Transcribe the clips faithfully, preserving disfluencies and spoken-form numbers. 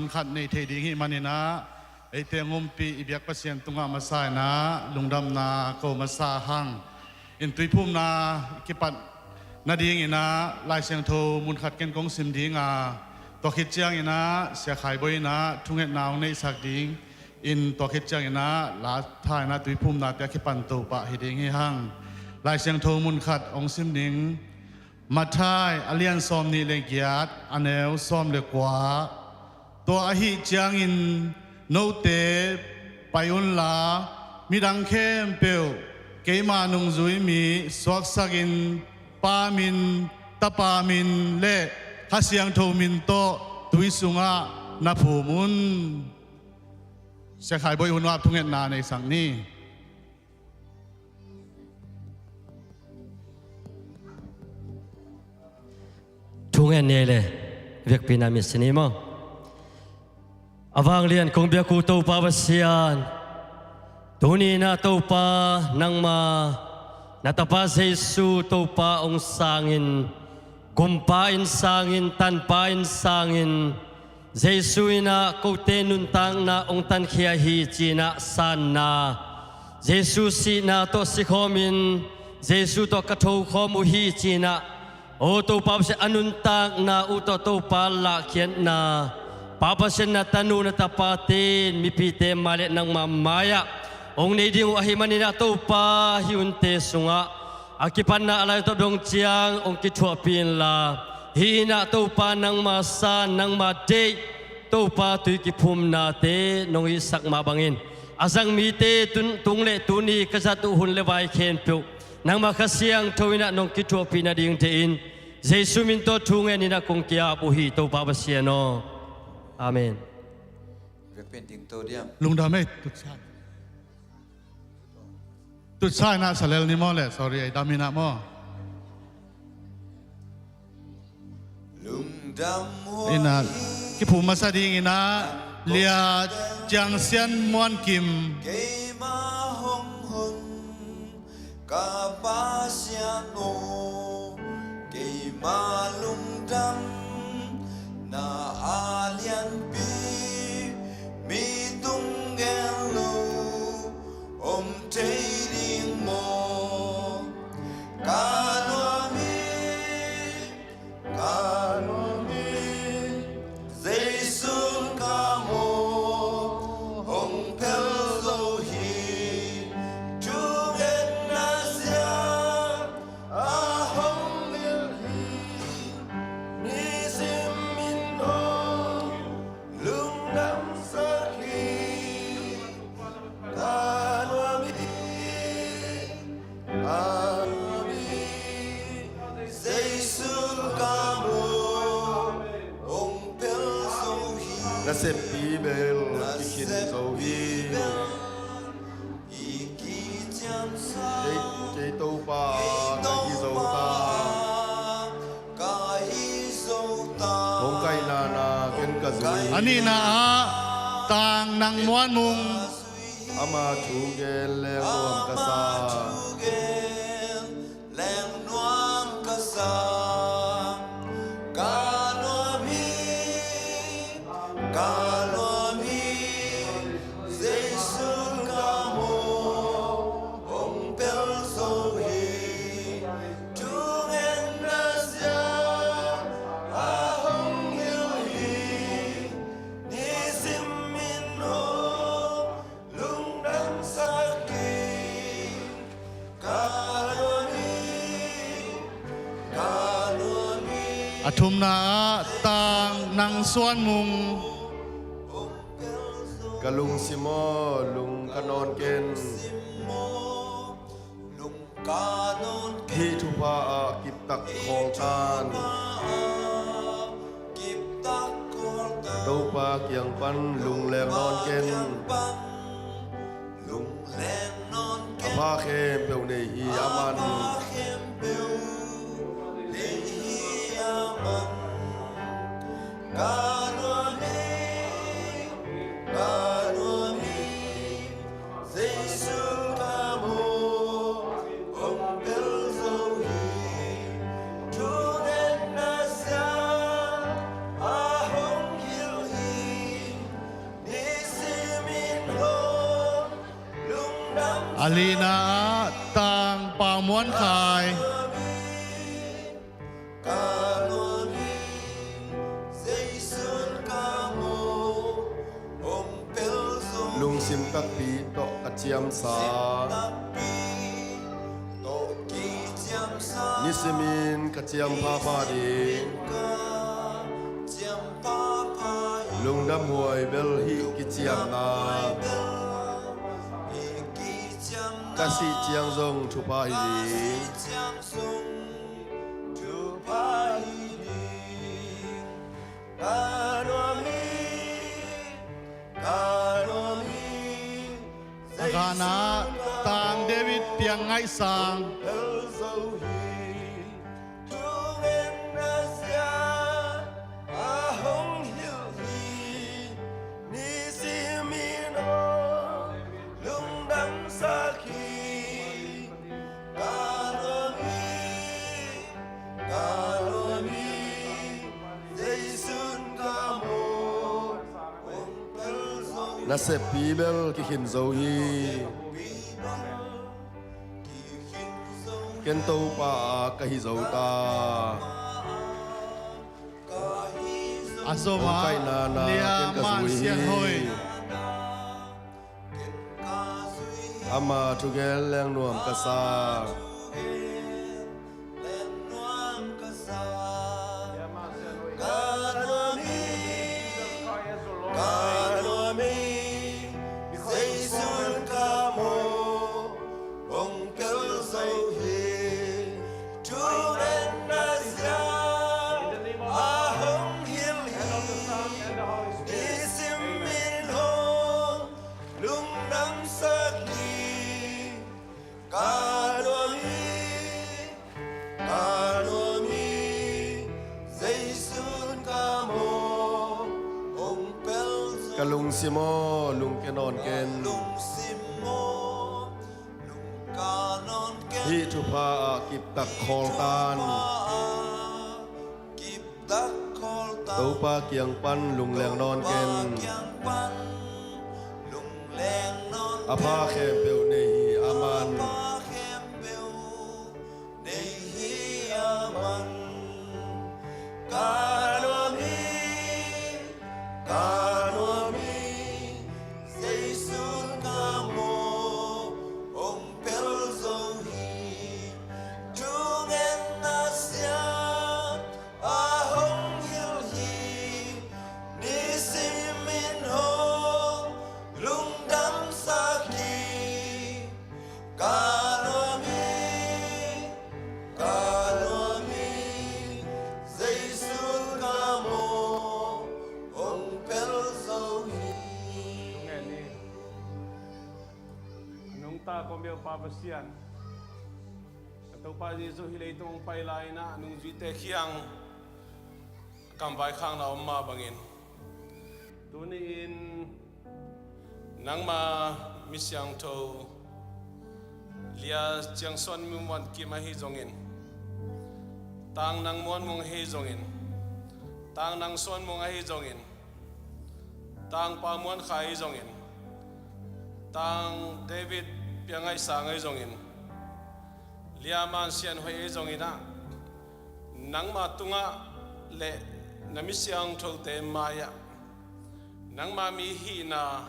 khat nei thei ding hi maninah, eite ngumpi i biak Pasian tungah masa inah lungdamna ko masa hang. In tuiphumna i kipat nadinginah Lai Siangtho munkhat ken kong sim dinga, tua khit cianginah Sia Khai Bawi inah thungetna hong neihsak ding in, tua khit cianginah la tha inah tuiphumnate a kipan Topa hi ding hi hang. Lai Siangtho munkhat hong sim ding. Matthai a lian sawm nih le giat, a neu sawm le kua. Tua ahih ciangin note pai unla, midang khempeuh keima nungzui mi suaksakin, Pa min, Tapa min le Kha Siangtho min tawh tui sungah na phum un. Sia Khai Bawi hun uh ap thungetna neisak ni. Thungen ni le, vekpi na mi sini maw. A vanglian kong biak uh Topa Pasian, tuni inah Topa nangma na Tapa Jesu Topa hong sangin, gumpa in sangin, tanpa in sangin, Jesu inah kote nuntakna hong tankhia hi cinah sanna, Jesu sihna tawh sikhawmin, Jesu tawh ka thokhawm uh hi cinah, aw Topa Pasian, a nuntakna uh tawh Topa lahkhiatna, Pa Pasian na tanu na tapate in mipite mai le nangma mai-ah hong nei ding uh ahih maninah Topa hih hunte sungah a kipatna a laitawp dong ciang hong kithuahpih inla, hih inah Topa nangma san, nangma deih, Topa tui kiphumnate nong hihsak mah bangin a zang mite tun-, tung le tuni ka zat uh hun le vai khempeuh nangma Kha Siangtho inah nong kithuahpih nading deih in, Jesu min tawh thungen inah kong ki-ap uh hi Topa Pasian aw. Amen. Lungdam ei, tutsa. Tutsa inah salel ni maw le, sorry, ei dam inah maw. Inah kiphum masa dinginah Lia Ciang Sian Muan Kim. Keima hong hon ka Pasian aw, keima lungdamna a lianpi mi tung gen lo om thei ding maw. Ka nuam hi, ka nuam hi, Jesu ka maw, hong phel zo hi, thungetna siang a hong hilh hi, nisim in hong lungdamsak hi. Ka nuam hi, ka nuam hi, Jesu ka maw, hong phel zo hi. Naseppi bel kikhin zo hi. Kei, kei Topa ka hi zo ta. Hong kaihna na ken ka zui hi. A nihna ah Tang Nang Muan Mung. Ama thu gen leng nuam ka sa. Leng nuam ka sa. Ka nuam hi, ka nuam hi, Jesu ka maw, hong phel zo hi. Thungetna siang a hong hilh hi, nisim in hong lungdamsak hi. Ka nuam hi, ka nuam hi. A thumna ah Tang Nang Suan Mung. Ka lungsim aw, lung ka nawn ken. Hih thupha ah kiptak khawl tan. Topa kiang pan lungleng nawn ken. A pha khempeuh nei hi a man. Ka nuam hi, ka nuam hi, Jesu ka maw, hong phel zo hi. Thungetna siang a hong hilh hi. A lina ah tang Pau Muan Khai. Lungsim takpi tawh ka ciamsa, nisimin ka ciam phapha ding. Lungdam huai bel hih kiciamna, ka sih ciang zong thupha hi ding. A gahna tang David Piang Ngaih Sang. Naseppi bel kikhin zo hi. Ken Topa a ka hi zo ta. A zom ah Lia Man Sian Hoi. Ama thugen leng nuam ka sa. Ka lungsim aw, lungke nawn ken. Hih thupha ah kiptak khawl tan. Topa kiang pan lungleng nawn ken. A pha khempeuh nei hi a man. A nungta kong biak Pa Pasian, ka Topa Jesuh hih leitung hong pai lai-in ah a nungzuite kiang a kamvaikhakna om mah bangin, tuni-in nangma mi siangtho Lia Ciang Suan Muan Kim ahi zongin, tang nang Muan Mung ahi zongin, tang nang Suan Mung ahi zongin, tang Pa Muan Khai ahi zongin, tang David Piang Ngaih Sang ahi zongin, Lia Man Sian Hoi ahi zongin ah, nangma tungah le na mi siangthote mai-ah nangma mi hihna,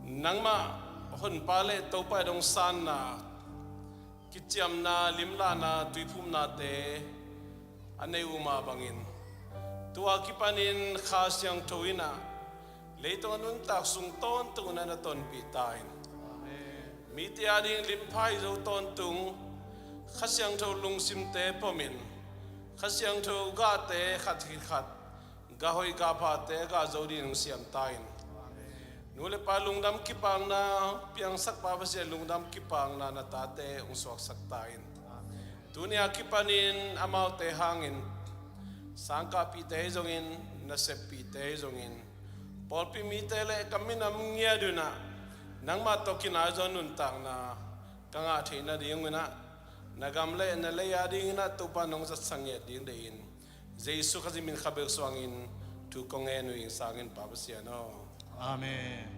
nangma Honpa le Topa i dong sanna, kiciamna, limlahna, tuiphumnate a nei uh mah bangin, tua kipanin Kha Siangtho in ah leitung a nuntak sung tawntung na na tonpih ta in. Mite ading limpha hi zo tawntung, Kha Siangtho lungsimte pomin, Kha Siangtho gahte khat hi khat gah hoih gah phate gah zo ding hong siam ta in. Nu le pa lungdam kipakna, piangsak Pa Pasian lungdam kipakna na tate hong suaksak ta in. Tuni a kipanin amaute hangin, sangkahpihte hi zongin, naseppihte hi zongin, pawlpi mite le ka minam ngiat un ah nangmah tawh kinai zaw nuntakna ka ngah theih nading un ah, na gam le na lei adingin ah Topa nong zatsak ngiat ding deih in, Jesuh Khazih min kha bek suangin thu kong ngen uh ing, sang in Pa Pasian aw. Amen.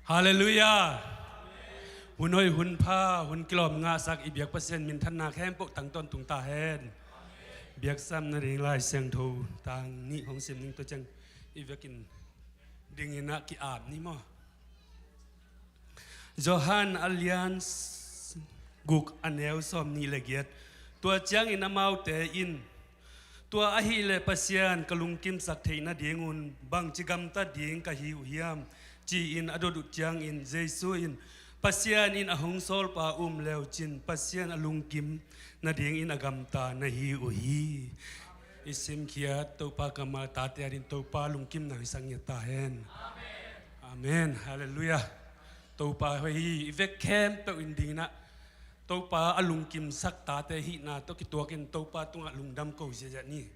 Halleluiah. Hun hoih, hun pha, hun kilawm ngahsak i biak Pasian minthanna khempeuh tang tawntung ta hen. Biaksamna ding Lai Siangtho tang nih hong sim ning, tua ciang i vekin dingin ah ki-ap ni maw. Johan a lian guk a neu sawmnih le giat. Tua ciangin amaute in, "Tua ahih leh Pasian ka lungkimsak theih nadingun bangci gamta ding ka hi uh hiam?" ci-in a dot uh ciangin Jesu in, "Pasian in a hong sawlpa um leucin Pasian a lungkim nadingin a gamta na hi uh hi." I simkhiat Topa kammal tate adingin Topa lungkimna hoihsak ngiat ta hen. Amen. Halleluiah. Topa hoih hi. I vek khempeuh in dingin ah Topa a lungkimsak tate hihna tawh kituakin Topa tungah lungdam ko ziahziah ni.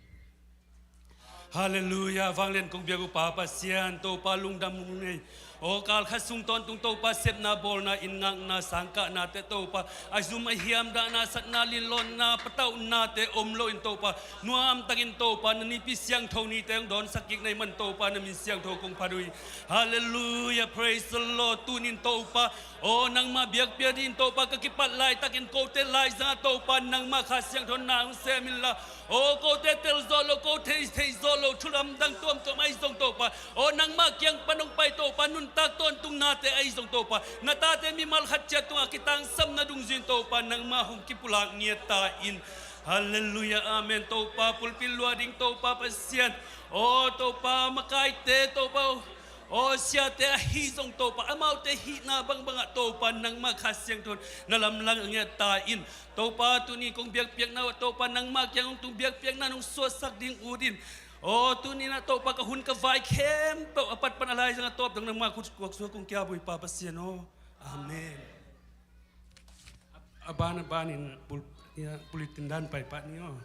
Halleluiah. Vanglian kong biak uh Pa Pasian, Topa lungdam hong nei. Aw, kal khat sung tawntung Topa sepna bawlna, inn ngakna, sangkahnate Topa a zum a hiam, dahna, satna, linlawnna, patauhnate om loin Topa nuamtakin Topa na nipi siangtho nite hong dawnsak kik na hih man Topa na min siangtho kong phat uh hi. Halleluiah. Praise the Lord. Tunin Topa, aw, nangmah biakpiak dingin Topa ka kipat laitakin kote laizang ah Topa nangmah Kha Siangtho na hong sem inla, aw, kote tel zawh loh, ko thei thei zawh loh thu lamdang tuamtuam ahi zong Topa, aw, nangmah kiang pan hong pai Topa nuntak tawntungnate ahi zong Topa, na tate mimal khat ciat tungah kitangsapna dungzui in Topa nangmah hong kipulak ngiat ta in. Halleluiah. Amen. Topa pulpit lua ding Topa Pasian, aw, Topa makaite Topa, aw, siate ahi zong Topa, amaute hihna bangbangah Topa nangmah Kha Siangtho na lamlang ngiat ta in. Topa tuni kong biakpiakna uh ah Topa nangmah kiang hong tung, biakpiakna nong suahsak ding ut in. Aw, tuni-in ah Topa ka hun ka vai khempeuh a pat pan a laizang a tawp dong nangmah khut kuak sua kong kiap uh hi Pa Pasian aw. Amen. A ban a banin bul-, ya, bulletin dan pai pah ni aw.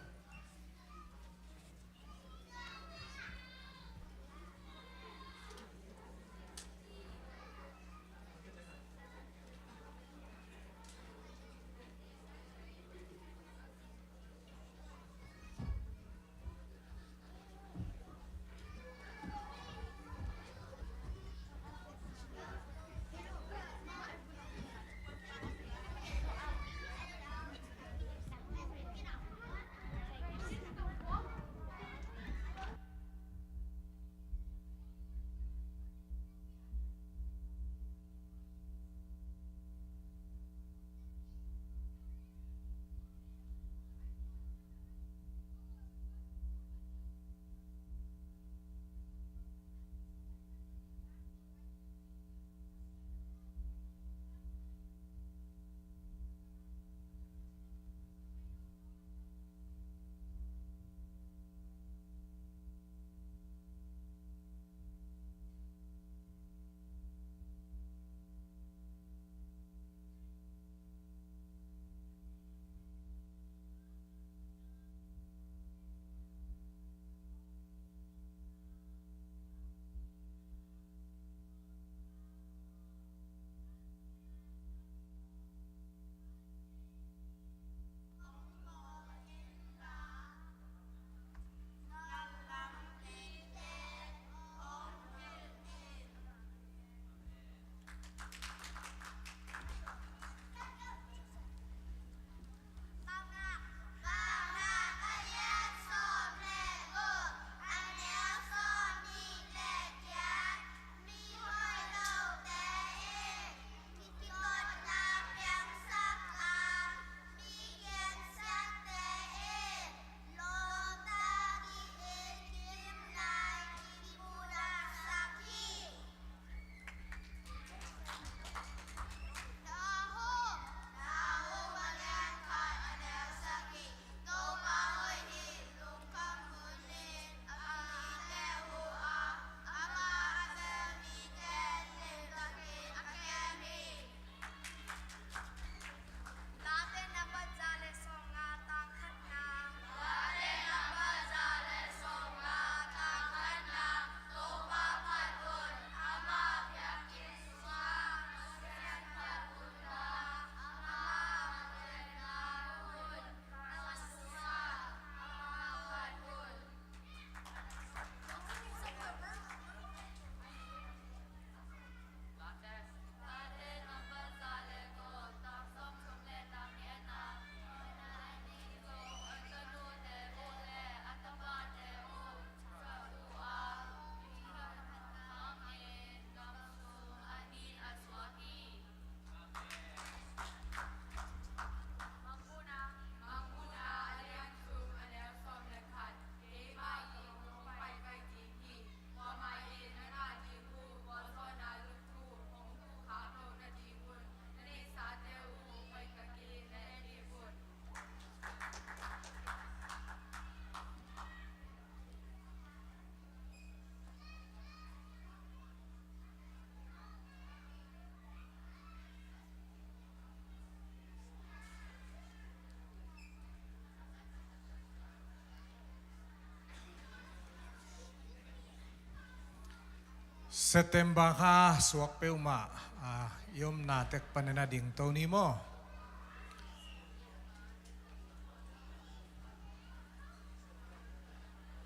September kha suak peuhmah, a, i omna tek panin a dingto ni maw?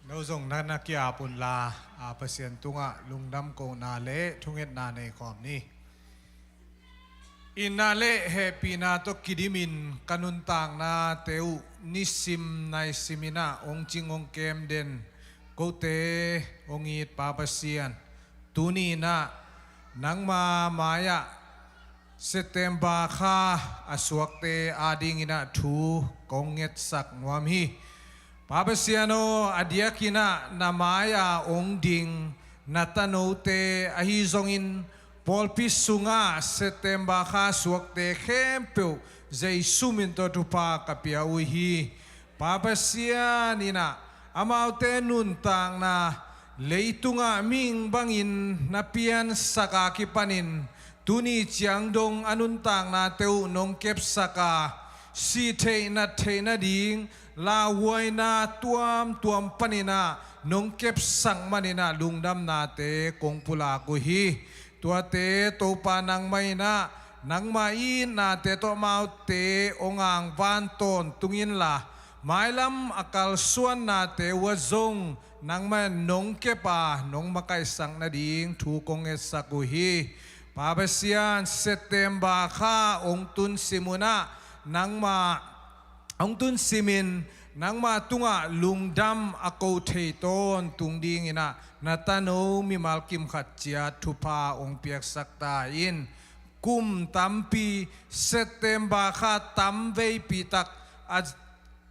No zong na, na ki-ap unla, a, Pasian tungah lungdam kohna le thungetna nei khawm ni. Inn ah le hehpihna tawh kidimin ka nuntaknate uh nisim naisim in ah hong cing hong kem den kote hong it Pa Pasian, tuni in ah nangma mai-ah September kha a suakte adingin ah thu kong ngetsak nuam hi. Pa Pasian aw, a diakin ah na mai-a hong ding na tanote ahi zongin, pawlpi sungah September kha suakte khempeuh Jesu min tawh thupha ka pia uh hi. Pa Pasian in ah amaute nuntakna leitungah mihing bangin na piansak a kipanin, tuni ciang dong a nuntaknate uh nong kepsak a, sih theih nat theih nading lauhuaina tuamtuam panin ah nong kepsak manin ah lungdamnate kong pulak uh hi. Tuate Topa nangmah in ah nangma itnate tawh amaute hong angvan tawntung inla, mailam a kalsuannate uh ah zong nangmah in nong kep a nong makaihsak nading thu kong ngetsak uh hi. Pa Pasian, September kha hong tunsim un ah nangmah hong tunsimin nangma tungah lungdam a ko thei tawntung dingin ah na tano mimal kim khat ciat thupha hong piaksak ta in. Kum tampi September kha tamveipi tak a,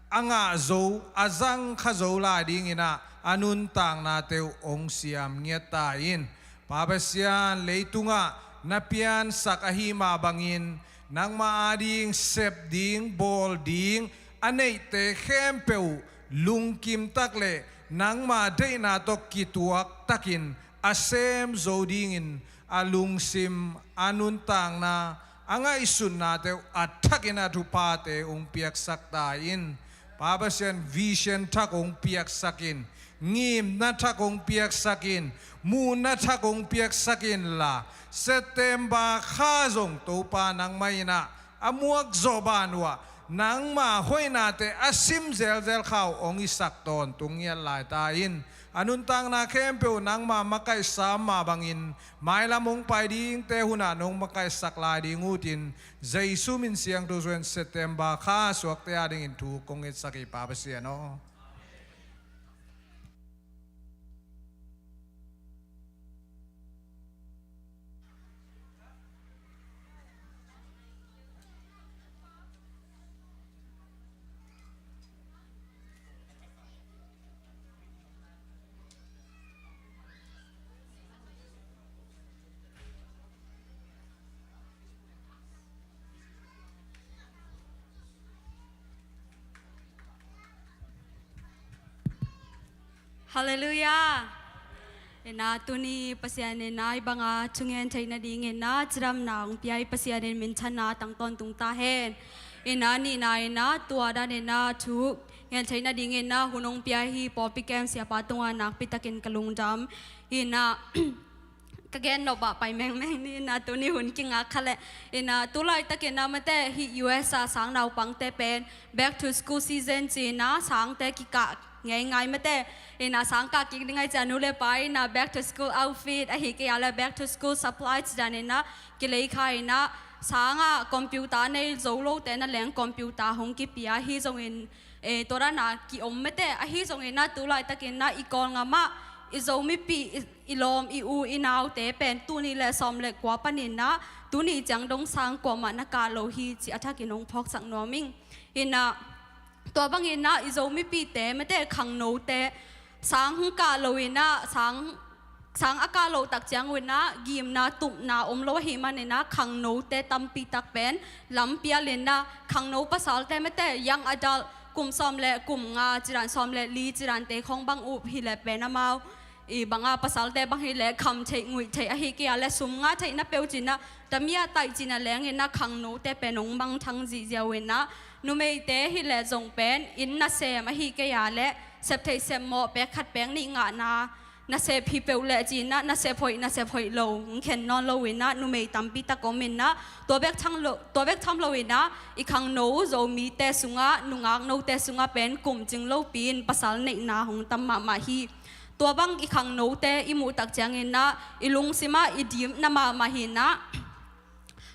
a ngah zo, a zang kha zo lai dingin ah a nuntaknate uh hong siam ngiat ta in. Pa Pasian, leitungah na piansak ahi mah bangin nangma ading sep ding, bawl ding a neihte khempeuh lungkim tak le nangma deihna tawh kituak takin a sem zo dingin a lungsim, a nuntakna, a ngaihsutnate uh a thakin a thuphate hong piaksak ta in. Pa Pasian, vision thak hong piaksak in, ngimna thak hong piaksak in, muhna thak hong piaksak inla, September kha zong Topa nangmah in ah a muak zawh ban uh ah nangma hoihnate a sim zelzel kha uh hong hisak tawntung ngiat lai ta in. A nuntakna khempeuh nangma makaihsa mah bangin mailam hong pai dingte hun ah nong makaihsak lai ding utin, Jesu min siangtho suangin September kha suakte adingin thu kong ngetsak hi, Pa Pasian aw. Halleluiah. Ina tuni Pasian ina i banga thungen theih nading ina cidamna hong pia i Pasian in minthanna tang tawntung ta hen. Ina nihna ina tua dan ina thungen theih nading ina hun hong pia hi pawlpi kem siapa tungah nakpi takin ka lungdam. Ina ka gen nop ah pai mengmeng ni ina tuni hun kingak kha leh ina tu laitakin ah mate hih U S ah sang naupangte pen back to school season ci ina sangte kikah ngeingai mate ina sang kah kik ding ai cia nu le pa ina back to school outfit ahi kei a le back to school supply ci dan ina kilei kha ina sangah computer nei zo lote na leng computer hong kipia hi zongin e, tua dana ki-om mete ahi zongin ah tu laitakin ah i Kawlngam ah i Zomipih i, i lawm i u i naute pen tul nih le sawm le kua panin ah tuni ciang dong sang kuamah na kah lo hi ci a thakin hong phawksak nuam ing. Ina tua bangin ah i Zomipihte mete khangnote sang kah lo in ah sang sang a kah loh tak ciang un ah gimna tupna om lo ahih manin ah khangnote tampi tak pen lampial in ah khangno pasalte mete young adult kum sawm le kum nga cidan sawm le li cidante khong bang up hi le pen amau i banga pasalte bang hi le kham theih nguih theih ahi kei a le sum nga theih na peuh cin ah tamia taih cin ah leng in ah khangnote pen hong bang thang zihziau in ah numeite hi le zong pen inn nasem ahi kei a le sep theih sep mawh pek khat pek nih ngahna nasep hi peuh leh ci-in ah, nasep hoih nasep hoih lo hong khen nawn lo in ah, numei tampi tak om in ah, tua bek tham lo, tua bek tham lo in ah, i khangno Zomite sungah, nungaknote sungah pen kum cing lopi in pasal neihna hong tam mahmah hi. Tua bang i khangnote i muh tak ciangin ah, i lungsim ah i dipna mahmah hi in ah,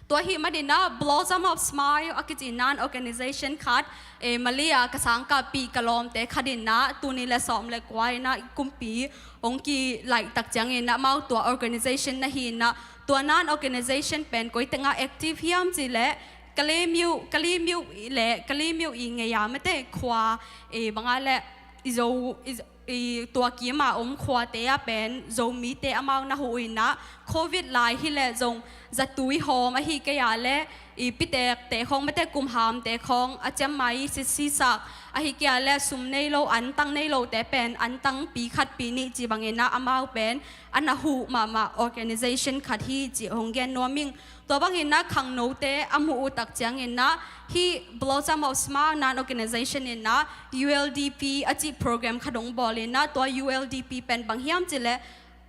tua ahih manin ah, Blossom of Smile a kici nan organization khat, eh, Malay ah ka sangkahpih ka lawmte khat in ah, tul nih le sawm le kua in ah, i kumpi hong kilaih tak ciangin ah, amau tua organization na hi in ah, tua nan organization pen koi tengah active hiam cih leh, Kalaymyo, Kalaymyo le Kalaymyo i ngei a mate khua, eh, bang a leh, i Zo, i Zo, i tua kim a om khuate ah pen Zomite amau na huh in ah, Covid lai hi leh zong zatui hawm ahih kei a leh, i pitekte khawng mate kumhamte khawng a ciammai sisisak ahih kei a leh, sum nei lo, antang nei lote pen antang pi khat pi nih ci bangin ah, amau pen a na huh mahmah organization khat hi cih hong gen nuam ing. Tua bangin ah khangnote a muh uh tak ciangin ah, hih Blossom of Smile nan organization in ah, U L D P a cih program khat hong bawl in ah, tua U L D P pen bang hiam cih leh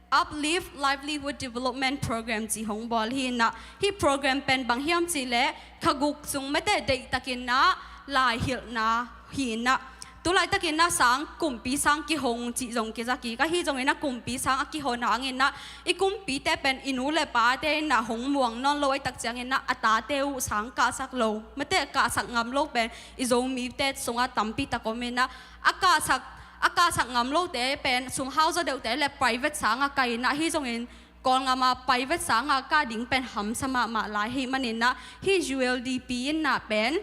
Uplift Livelihood Development Program cih hong bawl hi in ah, hih program pen bang hiam cih leh kha guk sung mate deihtakin ah laihilhna hi in ah, tu laitakin ah sang, kumpi sang kihong cih zong kiza kik, ahi zongin ah kumpi sang a kihon hangin ah, i kumpite pen i nu le pate in ah hong muang nawn lo ahih tak ciangin ah, a tate uh sang kahsak lo mate, kahsak ngam lo pen i Zomite sungah tampi tak om in ah, a kahsak, a kahsak ngam lote pen sum hau zaw deuhte le private sang ah kai in ah, ahi zongin Kawlgam ah private sang ah kah ding pen hamsa mahmah lai ahih manin ah, hih U L D P in ah pen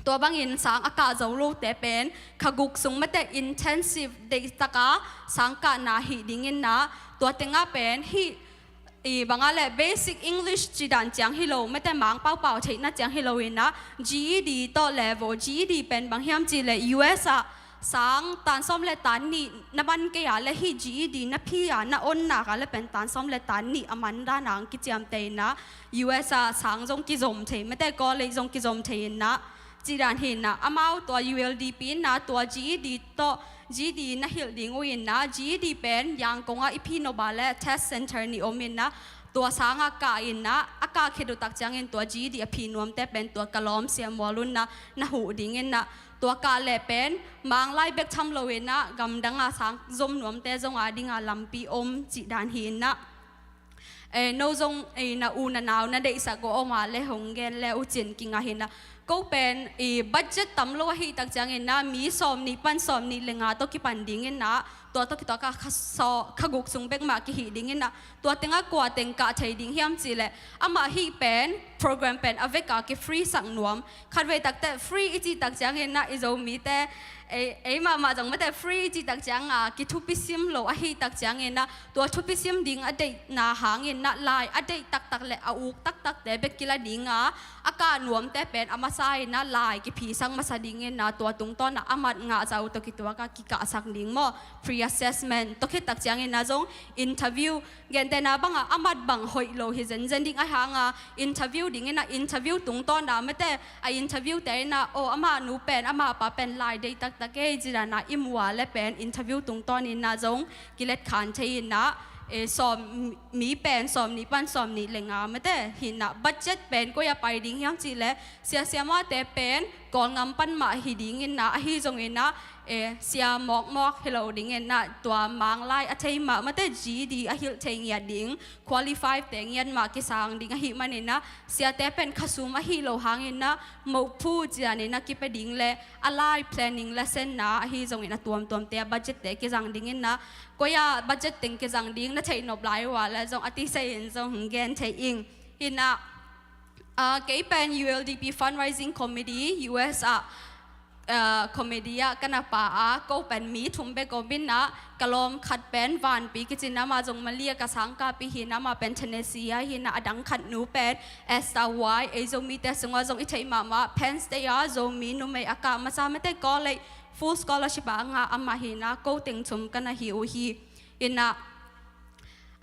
tua bangin sang a kah zo lote pen kha guk sung mate intensive deihtak a sang kahna hi ding in ah, tua tengah pen hih, i bang a leh basic English cih dan ciang hi lo mate, Mangpau pau theihna ciang hi lo in ah, G E D tawh level, G E D pen bang hiam cih leh U S ah sang tan sawm le tan nih na man kei a leh, hih G E D na phi a na on nak a leh pen tan sawm le tan nih a man dan hong kiciamteh in ah, U S ah sang zong kizom thei mate, college zong kizom thei in ah, cih dan hi in ah, amau tua U L D P in ah tua G E D tawh, G E D na hilh ding uh in ah, G E D pen Yangon ah i phi nop a leh test center nih om in ah, tua sang ah kah in ah, a kah khit uh tak ciangin tua G E D a phi nuamte pen tua ka lawm Sia Mual un ah na huh ding in ah, tua kah leh pen Manglai bek tham lo in ah, gamdang ah sang zom nuamte zong a ding ah lampi om cih dan hi in ah. Eh, no zong, eh, na u na nau na deihsak uh om a leh hong gen le uh cin kingah hi in ah. Ko pen, eh, budget tam lo ahih tak ciangin ah, mi sawm nih pan sawm nih le nga tawh kipan ding in ah, tua tawh kituak a kha saw, kha guk sung bek mah kihih ding in ah, tua tengah kua teng kah thei ding hiam cih leh, amah hih pen program pen a vek a ki free sak nuam. Khatvei tak teh free i cih tak ciangin ah, i Zomite, ei, ei mahmah zong mate, free i cih tak ciang a kithupisim lo ahih tak ciangin ah, tua thupisim ding a deihna hangin ah, lai a deih taktak le a uk taktakte bek kila ding a, a kah nuamte pen a masa in ah lai kiphisak masa ding in ah, tua tungtawn ah a mat ngah zah uh tawh kituak a kikahsak ding maw, pre-assessment tawh khit tak ciangin ah zong interview, gentehna bang a, a mat bang hoih lo hi zenzen ding ahih hang a, interview ding in ah, interview tungtawn ah mate, a interview te in ah, aw, amah nu pen, amah pa pen lai deih taktak ei, cih dan a i mu a leh pen interview tungtawn in ah zong kilet khan thei in ah, eh, sawm, mi pen sawm nih pan sawm nih le nga mate hi in ah, budget pen koi ah pai ding hiam cih leh, sia siamahte pen Kawlgam pan mah hi ding in ah, ahi zongin ah, eh, sia mawkmawk hi lo ding in ah, tua Manglai a thei mah mate, G E D a hilh thei ngiat ding, qualify te ngiat mah kisang ding ahih manin ah, siate pen khasum ahi lo hangin ah, mophu cian in ah kipia ding le a lai planning lesson na ahi zongin a tuamtuamte a budget te kizang ding in ah, koi ah budget teng kizang ding na theih nop lai uh a leh zong a tisai in zong hong gen thei ing. Hi in ah, ah, kei pen U L D P Fundraising Committee, U S ah, ah, committee ah ka na pa a, ko pen mi thum bek om in ah, ka lawm khat pen Vanpi kici in ah, amah zong Malay ah ka sangkahpih hi in ah, amah pen Tennessee ah hi in ah, a dang khat nu pen Esther Wai, ei Zomite sungah zong i theih mahmah, Penn State ah Zomi numei a kah masa mate, college full scholarship a ngah amah hi in ah, ko teng thum ka na hi uh hi. Hi in ah,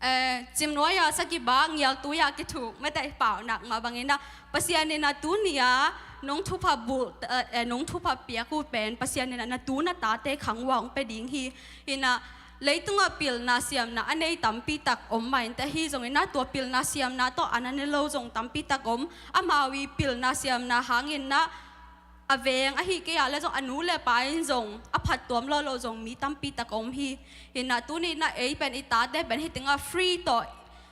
eh, cimnuai a sakibak, ngialtui a kithuk mate, pau nak mah bangin ah, Pasian in ah tuni a nong thupha bulh, eh, nong thupha piak uh pen, Pasian in ah na tu na tate khang uh a hong pia ding hi. Hi in ah, Leitungah pilna siamna a nei tampi tak om mah inteh, ahi zongin ah tua pilna siamna tawh an a ne lo zong tampi tak om. Amau i pilna siamna hangin ah a veng ahi kei a leh zong a nu le pa in zong a phattuam lawh lo zong mi tampi tak om hi. Hi in ah tuni in ah ei pen i tate pen hih tengah free tawh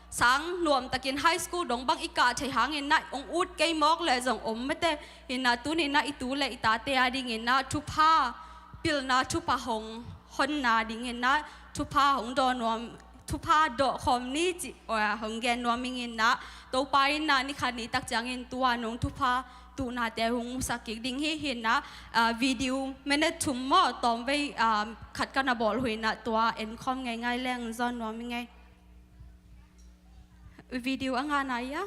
sang nuamtakin high school dong bang i kah theih hangin ah hong ut kei mawk leh zong om mate. Hi in ah tuni in ah i tu le i tate a dingin ah thupha, pilna thupha hong honna dingin ah thupha hong dawn nuam, thupha dawh khawm ni cih, aa, hong gen nuam ing in ah, Topa in ah ni khat ni tak ciangin tua nong thupha tuhnate hong musak kik ding hi. Hi in ah, aa, video minute thum maw tawmvei, aa, khat ka na bawl uh hi in ah tua en khawm ngeingai leng zawn nuam ing ei. Video a ngah nai a.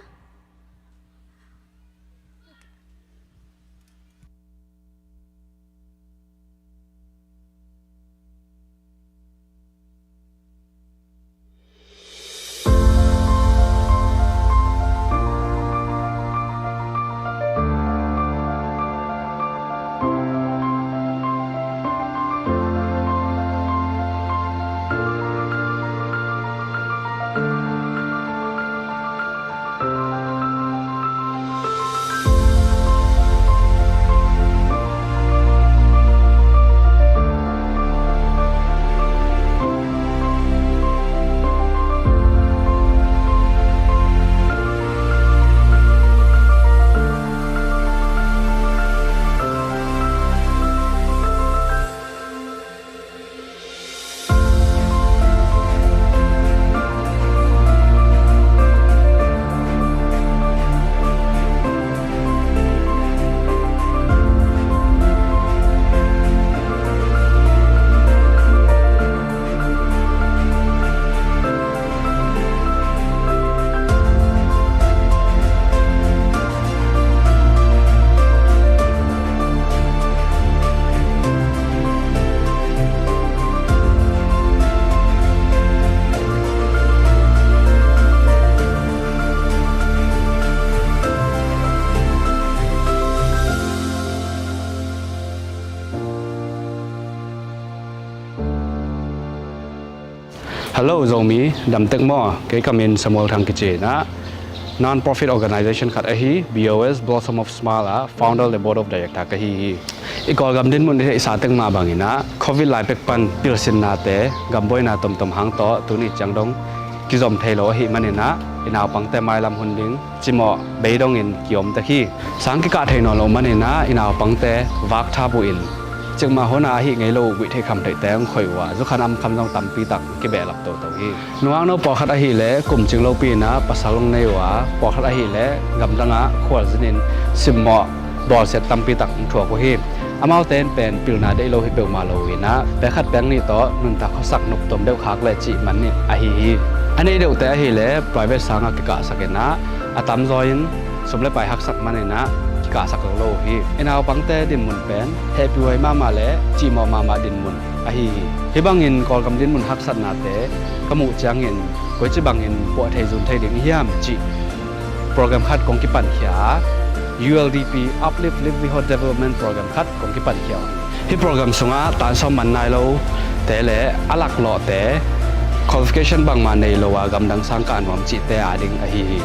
Hello Zomi, dam tek maw? Kei ka min Samuel Thang kici in ah, non-profit organization khat ahi B O S, Blossom of Smile ah founder le board of director ka hi hi. I Kawlgam dinmun i theihsa tek mah bangin ah, covid lai pek pan pilsinnate, gambuaina tomtom hang tawh tuni ciang dong kizom thei lo ahih manin ah, i naupangte mailam hun ding cimawh bei dongin ki-om tek hi. Sang kikah thei nawn loh manin ah, i naupangte vak thap uh in, cikmah hun ah ahi ngei lo uh guih theih kham theihte hong khoih uh a, zukhan amkham zong tampi tak kibehlap toto hi. Nungakno pawlkhat ahih leh kum cing lopi in ah pasal hong nei uh a, pawlkhat ahih leh gamdang ah khualzin in simmawh bawlsiat tampi tak hong thuak uh hi. Amaute in pen pilna deih lo hi peuhmah lo uh in ah, pek khat pek nih tawh nuntak khuasak nop tuam deuh khak leh cih man in ahi hi. A nei deuhte ahih leh private sang ah kikahsak in ah, a tamzaw in sum le pai haksak man in ah kikahsak lo lo uh hi. I naupangte dinmun pen hehpihhuai mahmah le cimawh mahmah dinmun ahi hi. Hih bangin Kawlgam dinmun haksatnate ka muh ciangin koici bangin puah thei zun thei ding hiam cih program khat kong kipankhia a, U L D P, Uplift Livelihood Development Program khat kong kipankhia uh hi. Hih program sungah tansawm man nai lote le a laklawhte, qualification bangmah nei lo a gamdang sang kah nuam cihte a ding ahi hi.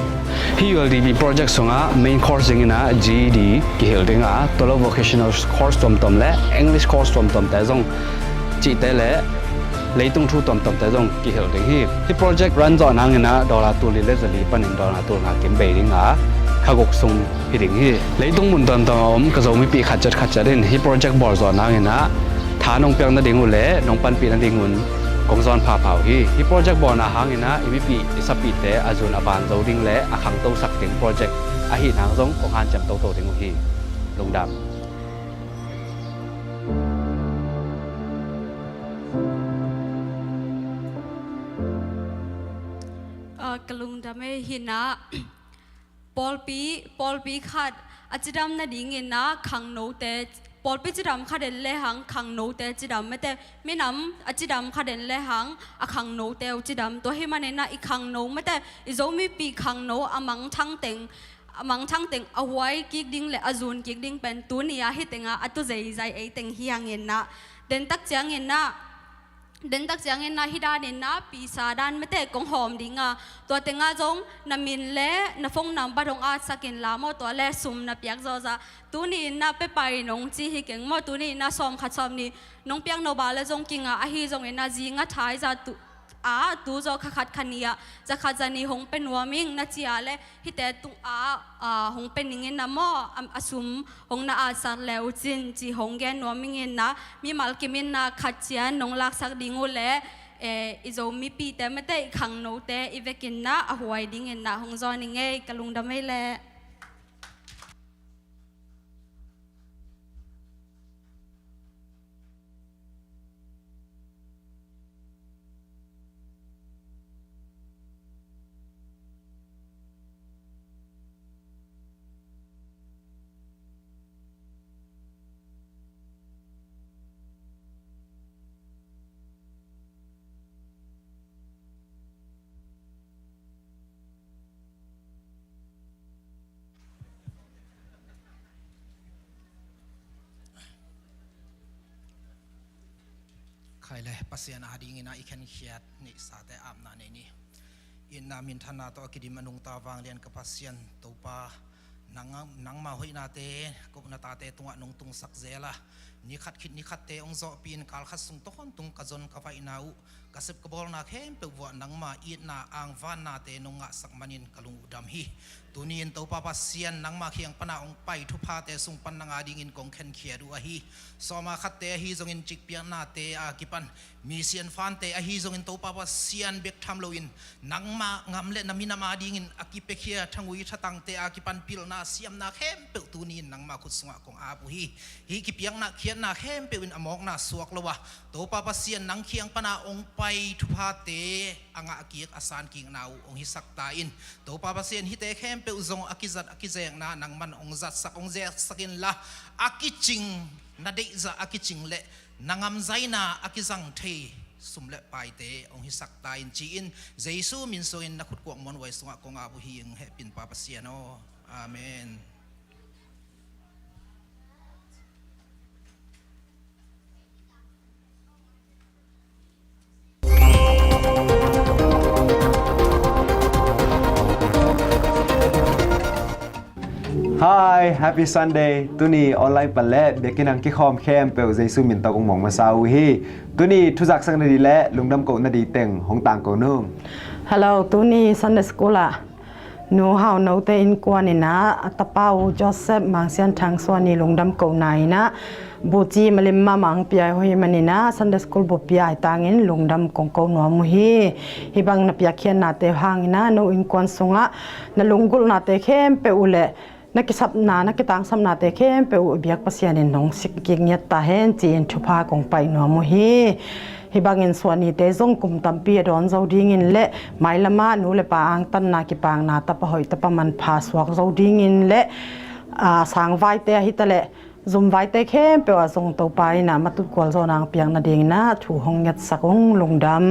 Hih U L D P project sungah main course dingin ah G E D kihilh ding a, tua lo vocational course tuamtuam le English course tuamtuamte zong cihte le leitung thu tuamtuamte zong kihilh ding hi. Hih project run zawh nangin ah dollar tul li le zali panin dollar tul nga kim bei ding a, kha guk sung hi ding hi. Leitung mun tuamtuam a om ka Zomipih khatciat khatciat in hih project bawl zawh nangin ah tha nong piak nading uh le nong panpih nadingun kong zawn phapha uh hi. Hih project bawlna hangin ah i mipih i sapihte a zun a van zo ding le a khangtosak ding project ahih nang zong kong hanciam toto ding uh hi. Lungdam. Ah, ka lungdam ei. Hi in ah, pawlpi, pawlpi khat a cidam nadingin ah khangnote, pawlpi cidam khat en lehang khangnote cidam mate, minam a cidam khat en lehang a khangnote uh cidam. Tua hih manin ah i khangno mate, i Zomipih khangno a mangthang teng, a mangthang teng a huai kik ding le a zun kik ding pen tuni a hih tengah a tu zeizai ei teng hi hangin ah, den tak ciangin ah Dentak ciangin na hih danin na pisa dan mete kong hawm ding a, tua tengah zong na min le na phone number hong atsak inla maw, tua le sum na piak zawzah. Tuni in na pia pai nong ci hi keng maw, tuni in na sawm khat sawm nih nong piak no ba le zong kinga, ahi zongin na zinga thai za tu a tu zaw kha khat kha nih ah za khat za nih hong pia nuam ing na ci a le hihte tung a, a, hong pia ning in na maw, a, a sum hong na atsak le uh cin ci hong gen nuam ing in na, mimal kim in na khat cian nong laksak ding uh le, eh, i Zo mipite mete i khangnote i vekin na a huai ding in na hong zawn ing ei, ka lungdam ei leh. Khai le, Pasian a dingin a i khenkhiat neihsate apna nei ni. Itna minthanna tawh a kidim a nungta vanglian ka Pasian Topa, nang, nangma hoihnate ko na tate tungah nong tungsak zel a, ni khat khit ni khatte hong zawhpih in kal khat sung tawntung ka zon ka vaihna uh, ka sep ka bawlna khempeuh vuah nangma itna angvannate nong ngahsak manin ka lung uh dam hi. Tuni in Topa Pasian, nangma kiang pana hong pai thuphate sung pan nang a dingin kong khenkhiat uh ahi. Sawma khatte ahi zongin cikpiaknate a kipan, misian fante ahi zongin Topa Pasian bek tham loin nangma ngam le na minam a dingin a kipiakhia thangui thatangte a kipan pilna siamna khempeuh tuni in nangma khut sungah kong ap uh hi. Hih kipiakna khiatna khempeuh in a mawkna suak lo a, Topa Pasian nang kiang pana hong pai thuphate a ngahkik a sankikna uh hong hisak ta in. Topa Pasian hihte khempeuh zong a kizat a kizekna nangman hong zatsak hong zeksak inla, a kicing na deihzah a kicing le na ngamzaina a kizang thei sum le paite hong hisak ta in ci-in Jesu min sungin na khutkuak muanhuai sungah kong ap uh hi ing, hehpin Pa Pasian aw. Amen. Hi, happy Sunday. Tuni online pan le biakinn ah kikhawm khempeuh Jesu min tawh kong muang masa uh hi. Tuni thuzaksak nading le lungdam koh nading teng hong tangko nung. Hello, tuni Sunday school ah Nu Hau Note innkuan in ah a tapa uh Joseph Mang Sian Thang Suan i lungdam kohna in ah buci malim mahmah hong pia uh ahih manin ah Sunday school bup pia ahih tangin lungdam kong ko nuam uh hi. Hih bang na piakkhiatnate hangin ah no innkuan sungah na lunggulhnate khempeuh uh le na kisapna, na kitangsapnate khempeuh uh biak Pasian in hong sik kik ngiat ta hen ci-in thupha kong pai nuam uh hi. Hih bangin Suan ite zong kum tampi a dawn zo dingin le mailamah nu le pa angtanna kipakna tapa hoih tapa manpha suak zo dingin le, aa, sangvaite ahi ta le zumvaite khempeuh ah zong Topa in ah matut kualzawhna hong piak nadingin ah thu hong ngetsak ung, lungdam.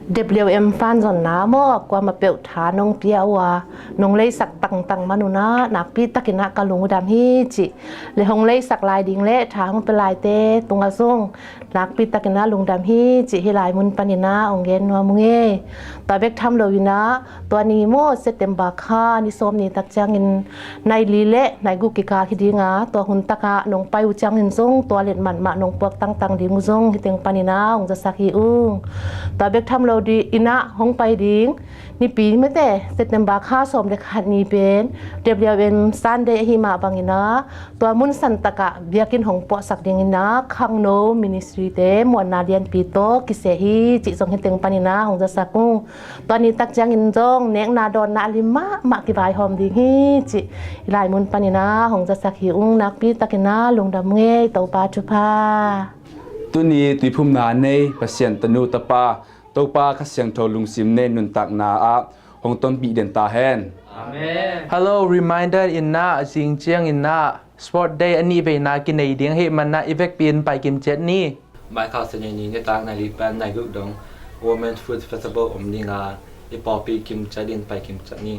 W M fan zonna maw, kuamah peuh tha nong pia uh a, nong leisak tangtang man un ah nakpi takin ah ka lung uh dam hi cih le hong leisak lai ding le tha hong pia laite tungah zong nakpi takin ah lungdam hi cih hih lai mun panin ah hong gen nuam ung e. Tua bek tham loin ah tua ni maw, September kha ni sawm ni tak ciangin nai li le nai guk kikal hi ding a, tua hun takah nong pai uh ciangin zong tua letmat mah nong puak tangtang ding uh zong hih teng panin ah hong zasak hi ung. Tua bek tham lo dingin ah hong pai ding Nipi mete September kha sawm le khat ni pen W M Sunday ahih mah bangin ah tua mun santakah biakinn hong puahsak dingin ah Khangno Ministry te muanna lianpi tawh kiseh hi cih zong hih teng panin ah hong zasak ung. Tua ni tak ciangin zong nekna dawnna a lim mahmah kivaihawm ding hi cih hih lai mun panin ah hong zasak hi ung. Nakpi takin ah lungdam ung e, Topa thupha. Tuni tuiphumna nei Pasian tanu tapa Topa Kha Siangtho lungsim nei nuntakna ah hong tonpih den ta hen. Amen. Hello, reminder in ah a zing ciangin ah sport day a nih veina kinei ding ahih man ah i vekpi in pai kim ciat ni. Mai kha Sunday ni nitak nai li pan nai guk dong Women Food Festival om ding a, i pawlpi kim ciat in pai kim ciat ni.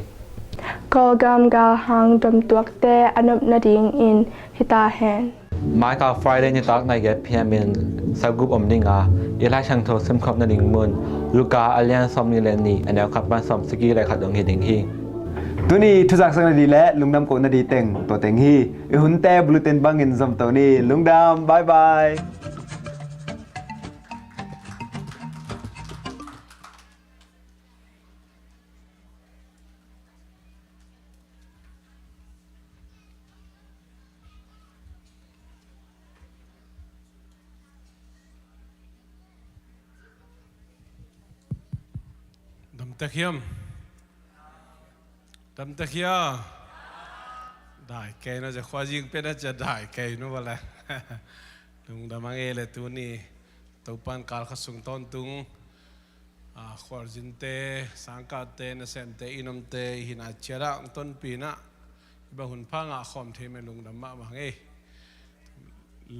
Kawlgam galhang domtuakte a nop nadingin hi ta hen. Mai kal Friday nitak nai giat P M in cell group om ding a, i Lai Siangtho simkhop nading mun Luka a lian sawmnih le nih, a neu khat pan sawmsagih le khat dong hi ding hi. Tuni thuzak sak nadih le lungdam ko nadih teng tua teng hi. I hunte bulletin bangin zom to ni. Lungdam, bye bye. Damtek hiam? Damtek hia? Dai kei no, cia khuazing pen a cia dai kei no bale. Lungdam a ngei le tuni Topan kal khat sung tawntung, a, khualzinte, sangkahte, nasemte, i nomte, i hina ciat ah hong tonpih in ah, i bang hun pha ngah khawm thei men lungdam mahmah ngei.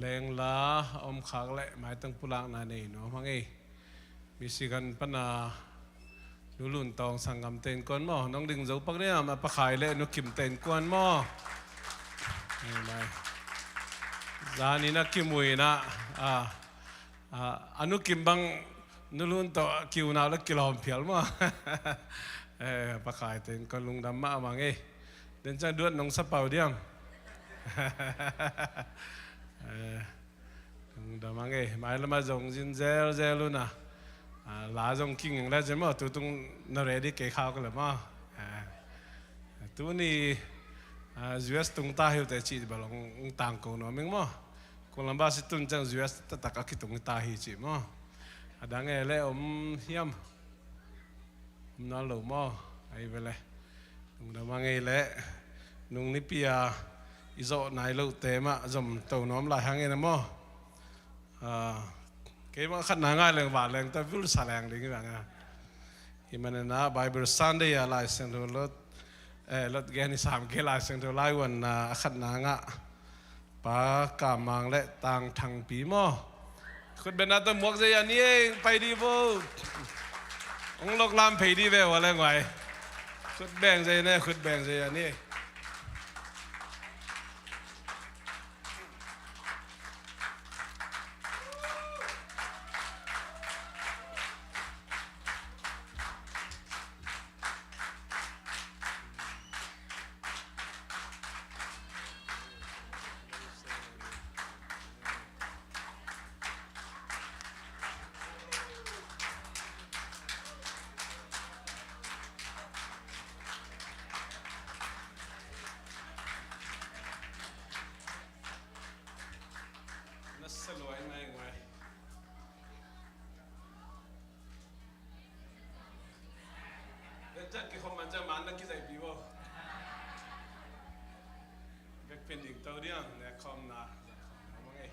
Lengla a om khak le maitang pulakna nei nuam a ngei. Michigan pana Nu Lun Tawng sanggamte innkuan maw, nong ding zo pak diam, a Pakhai le Nu Kimte innkuan maw. Amen. Zanin a kimu in ah, a, a, a Nu Kim bang Nu Lun tawh kiunau le kilawm phial maw. Eh, Pakhaite innkuan lungdam mahmah ngei. Den ciang duat nong sa pau diam. Eh, lungdam a ngei, mai lamah zong zin zelzel un a. Ah, la zong kinging le zin maw, tutung na ready kei khau ka le maw. Eh, tuni, ah, U S tung ta hi uh teh cih bel hong tangko nuam ing maw. Columbus i tun ciang U S taktak a kitung ta hi cih maw. A dang e le om hiam? Om nawn lo maw? Ahi ve le. Lungdam a ngei le. Nung nipi a i zawh nai lohte mah zom to nuam lai hang e na maw? Ah, kei mah khatna ngah leng vanleng ta vul sa leng ding hi bang a. Hih manin ah Bible Sunday a Lai Siangtho lot, eh, lot gen hi sam kei, Lai Siangtho laivuanna a khatna ngah Pa Kam Mang le Tang Thang Pi maw? Khut bengna tawh muak zei a ni ei, pai di vo. Hong lok lam phei di ve ua le nguai. Khut beng zei ne, khut beng zei a ni ei. Na sa luai ngai ngai. Dek ciang kikhop man ciang man na kizaihpih vo. Bek pen ding to diam, nek khawmna. Mong ei.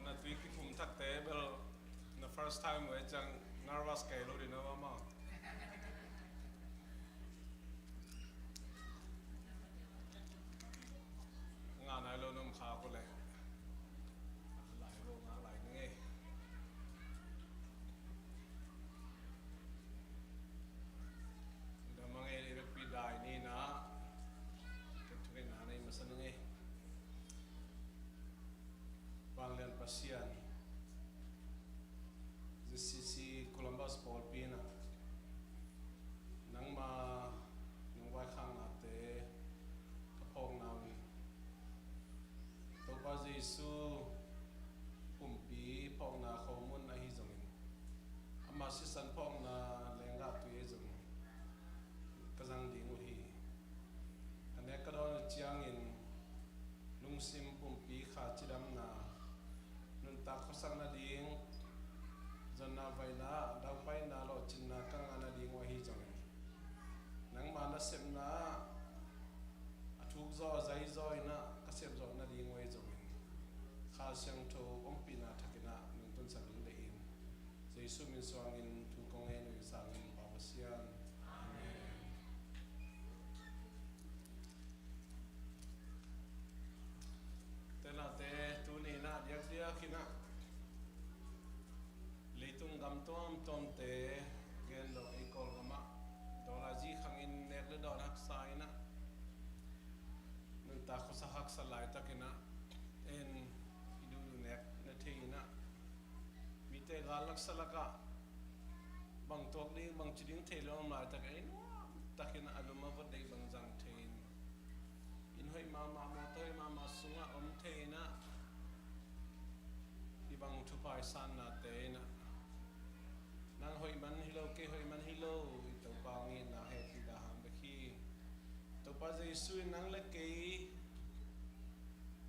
Na tui kiphum thakte bel na first time uh e ciang nervous kei lo ding na maw. Ngah nai lo na om kha ko leh. Lai lo ngah lai ning ei. Dam a ngei le i vekpi dai ni na. Ken thungetna nei masa ning ei. Vanglian Pasian, Z C C Columbus pawlpi in ah Salakah bang tuak ding, bang ci ding thei lo om laitak ei nuam takin a lum a vot dei bang zang thei in, inn hoih mahmah, mawtaw hoih mahmah sungah om thei inah, i bang thupha i sannate inah, nang hoih man hi lo, kei hoih man hi lo, i Topa ngitna hehpih dah hang bek hi. Topa Jesu in nang le kei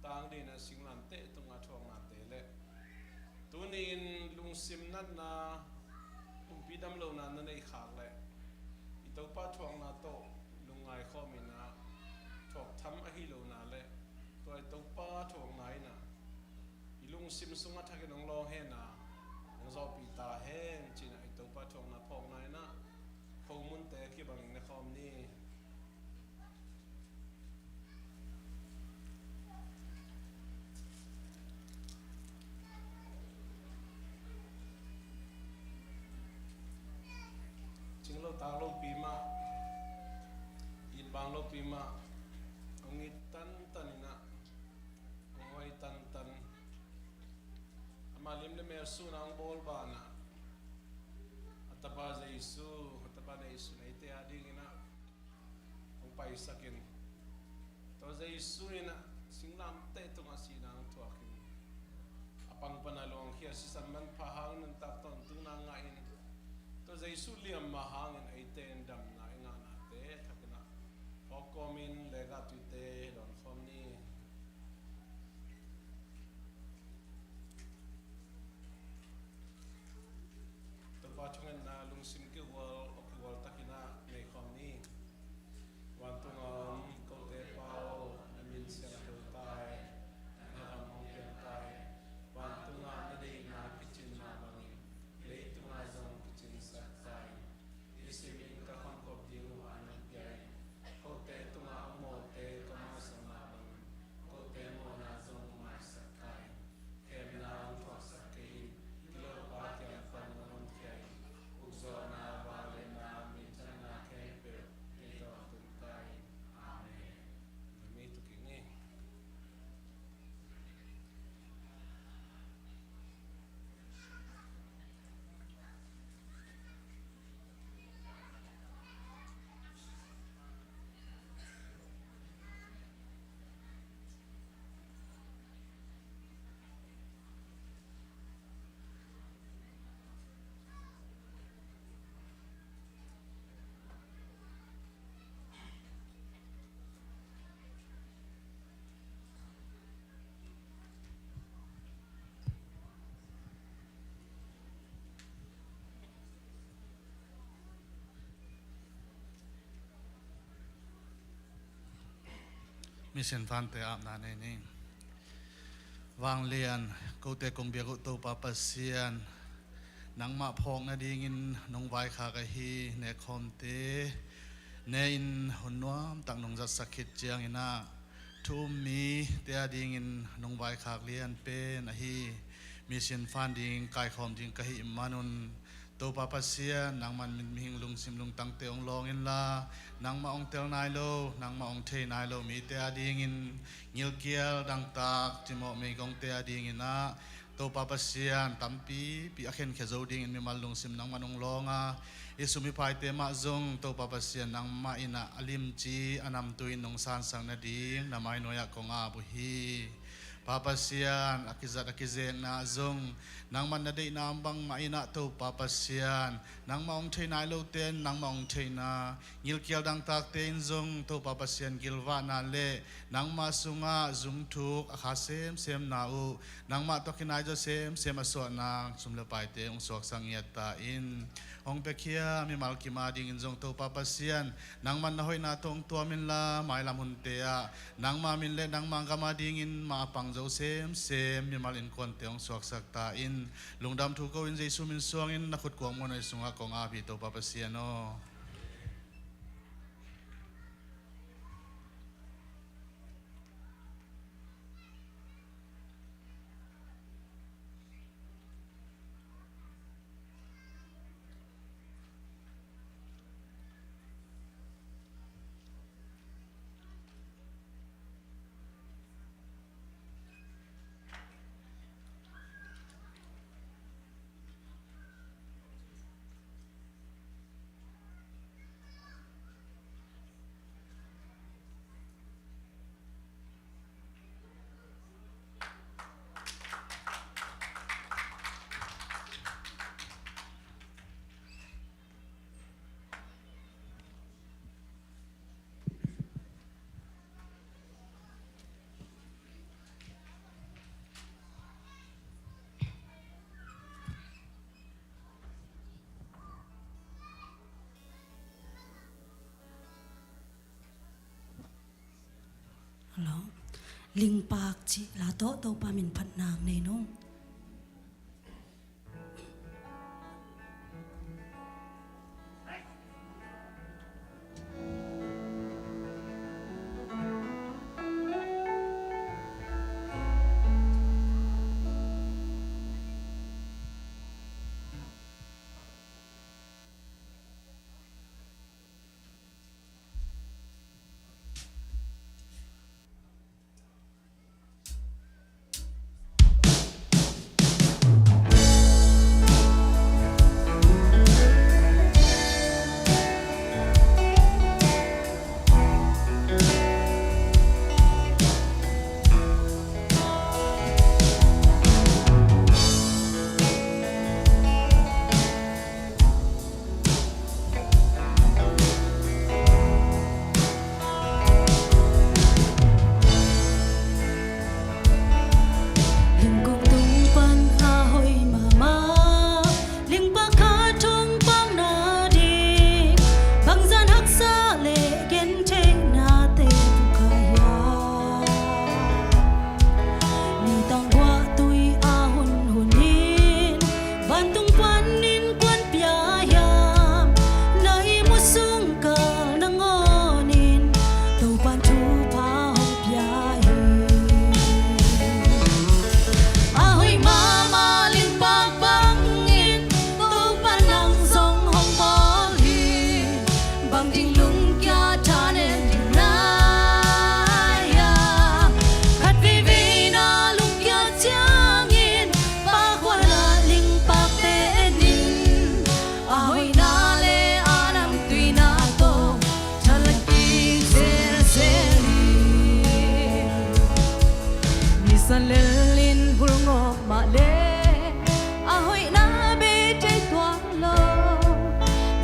tang dina singlamteh tungah thuaknate le tuni in lungsim natna, pumpi damlohna na neih khak le i Topa thuakna tawh lungngai khawm inah thuak tham ahi lona le tua i Topa thuakna inah i lungsim sungah thakin hong lawng hena hong zawhpih ta hen cinah i Topa thuakna phawkna inah khomunte kibangin ne khawm ni. Cing lo tak lopi mah, it bang lopi mah, hong it tantan inah, hong huai tantan. Amah lim le mel suna hong bawl banah a tapa Jesu, a tapa Jesu in eite a dinginah hong paisakin, tua Jesu inah singlamteh tungah sihna hong thuakin, a pangpana luangkhia sisan manpha hangin nuntak tawntungna ngahin, tua Jesu liamma hangin eite in damna i ngahnate thakinah phawk kawmin lekah tuite dawn khawm ni. Topa thungetna lungsim kihual, aw kihual takinah nei khawm ni. Vantunga om kote Pa aw, na min siangtho ta hen, na gam hong piang ta hen. Vantungah na deihna kicin mah bangin leitungah zong kicinsak ta hen. Nisimin ka khangkop ding uh an hong pia in, kote tungah a mawhte ka mawhsak mah bangin kote mawhna zong mawhsak ka in. Khemna hong thuaksak kei in, i lopa kiang pan hong honkhia in, ukzawhna, vangliatna, minthanna khempeuh nei tawh tung ta in. Amen. Amen. Mission fante apna nei ning. Vanglian, kote kong biak uh Topa Pasian, nangmah phawk nadingin nong vaikhak ahi nekhawmte ne in hun nuamtak nong zatsak khit cianginah thu um mite a dingin nong vaikhak lian pen ahi mission fan ding kaikhawm ding ka hih manun Topa Pasian, nangman mihing lungsim lungtangte hong lawng inla, nangmah hong tel nai lo, nangmah hong thei nai lo mite a dingin ngilkial dangtak cimawh meigongte a dinginah Topa Pasian, tampipi a khenkhia zo dingin mimal lungsim nangman hong lawng a, i sum i paite mah zong Topa Pasian nangmah inah a limci a namtui in nong sansak nading na mainuai-ah kong ap uh hi. Pa Pasian, a kizat a kizekna ah zong nangman na deihna om bangmah inah Topa Pasian, nangmah hong thei nai lote in nangmah hong theihna, ngilkial dangtakte in zong Topa Pasian gilvahna le nangmah sungah zungthuk a kha semsemna uh, nangmah tawh kinai zaw semsem a suahna sum le paite hong suaksak ngiat ta in. Hong piakhia mimal kim a dingin zong Topa Pasian, nangman na hoihna tawh hong tuam inla, mailam hunte ah nangma min le nangma gam a dingin mah a pang zo semsem mimal innkuante hong suaksak ta in. Lungdam thu ko in Jesu min suangin na khutkuang muanhuai sungah kong ap hi Topa Pasian aw. Lingpak cih la tawh Topa min phatna nei nung. Lingkung tung pan a hoih mahmah, lingpak khat hong pang nading, bangzah in haksa le gentheihnate puk kha hiam? Nitang guahtui a hunhun in, vantung panin kuan pia hiam? Na ihmu sung kal nangawnin Topan thupha hong pia hi. A hoih mahmah lingpak bangin Topan nang zong hong bawl hi. Bang ding lungkia thanem ding na hiam? Khat veivei na lungkia ciangin pakhuana lingpakte en in. A hoihna le a namtuina tawh thalak kik zelzel hi. Nisan lel in vulngawh mah le a hoihna bei thei tuan lo.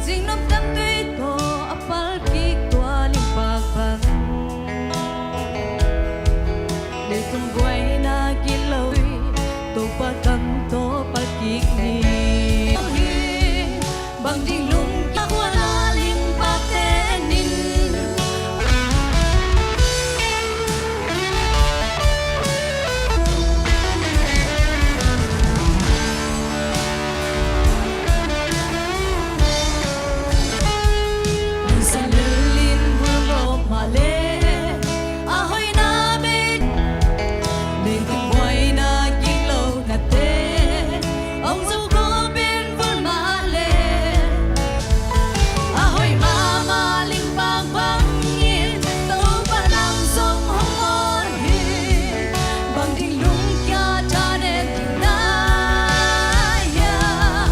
Zingnop tamtui tawh a palkik tua lingpak bang. Leitung buaina kilo Topa kam tawh palkik ni. Bang ding lungkia khuana lingpakte nin. Nisan lel in vulngawh mah le a hoihna bei, leitung buaina kik lo nate hong zo khawm pen vul mah le. A hoih mahmah lingpak bangin Topa nang zong hong bawl hi. Bang ding lungkia thanem ding na hiam?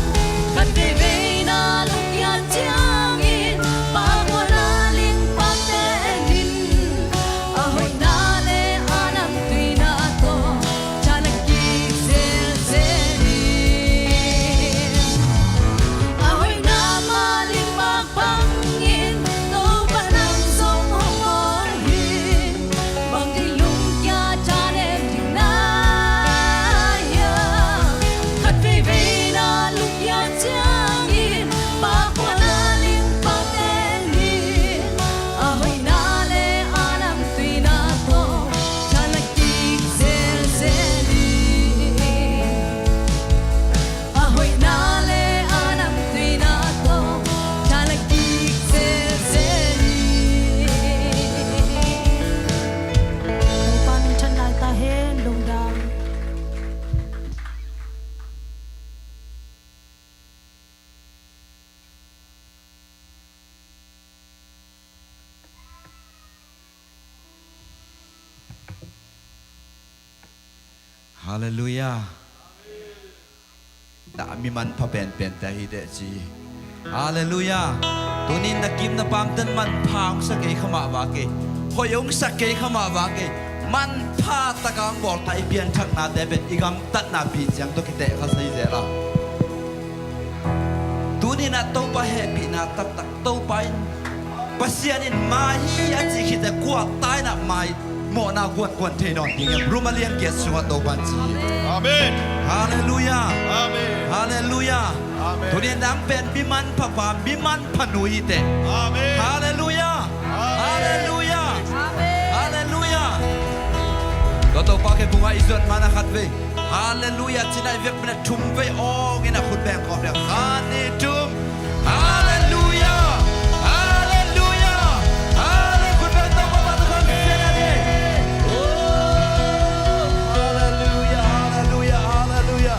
Khat veivei na lungkia ciangin pakhuana lingpakte en in. A hoihna le a namtuina tawh thalak kik zelzel hi. A hoihna mah lingpak bangin Topa nang zong hong bawl hi. Bang ding lungkia thanem ding na hiam? Khat veivei na lungkia ciangin pakhuana lingpakte nin. A hoihna le a namtuina tawh thalak kik zelzel hi. A hoihna le a namtuina tawh thalak kik zelzel hi. Topa min than lai ta hen, lungdam. Halleluiah. Na mi manpha penpente ahi teh ci. Halleluiah. Tunin na kim na pamten manpha hong sa kei kha mah va kei, hoih hong sa kei kha mah va kei, manpha taka hong bawl kha i pianthaknate pen i gamtatna pi ciang tawh kiteh kha sa hi zel a. Tunin ah Topa hehpihna taktak Topa in, Pasian in mai hi a cih khit teh kua ta in ah mai mawhna guanguan thei nawn ding hiam? Rom a lian giat sungah Topa in ci hi. Amen. Halleluiah. Amen. Halleluiah. Amen. Tunin nang pen mi manpha pa, mi manpha nu hi teh. Amen. Halleluiah. Amen. Halleluiah. Amen. Halleluiah. Topa khe bungah i zuan mana khat vei Halleluia cih na i vekpi na thum vei awng in a khut beng kawm le khat ni thum. Halleluia. Halleluia. Halleluia. Khut beng Topa mah tawh kawm sian a ni. Oh, halleluia, halleluia, halleluia.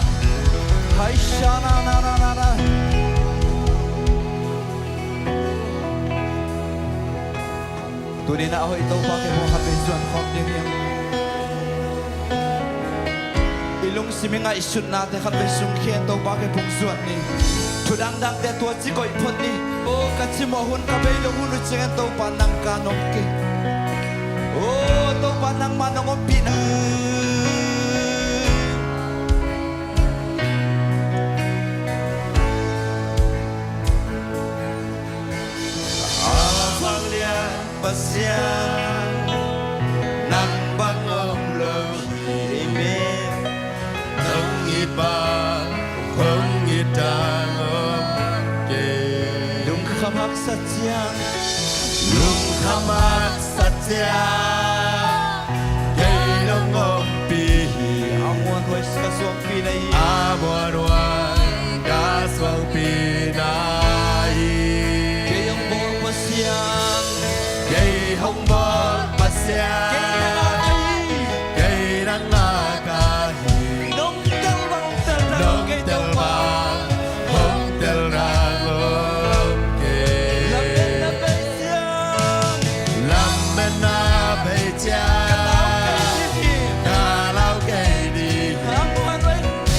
Hai sha na na na na na. Tuni-in a hoih Topa khe bungah khat vei zuan khawm ding hi. I lungsim i ngaihsutnate khat vei sung khen Topa khe bung zuan ni. Thu dangdangte tua ci koih phot ni. O ka cimawh hun ka bei lo hun uh ciangin Topa nang ka nong kei. O Topa nangmah nong ompihna. A vanglian Pasian nang bang om lo hi ei maw. Nong it bang hong it dang om kei. Lungkham haksa ciang, lungkham haksa ciang kei nong ompih hi. A muanhuai ka suangpi na hi. A muanhuai ka suangpi na hi. Kei hong bawl Pasian, kei hong bawl Pasian, kei nang a ka hi. Kei nang a ka hi. Nong tel bang hong tel dang om kei Topa. Hong tel bang hong tel dang om kei. Lametna bei ciang, lametna bei ciang ka lau kei ding hi. Ka lau kei ding hi. A muanhuai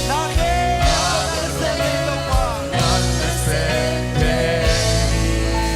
na khe, a muanhuai na sem kei Topa. Nang na sem kei ding hi.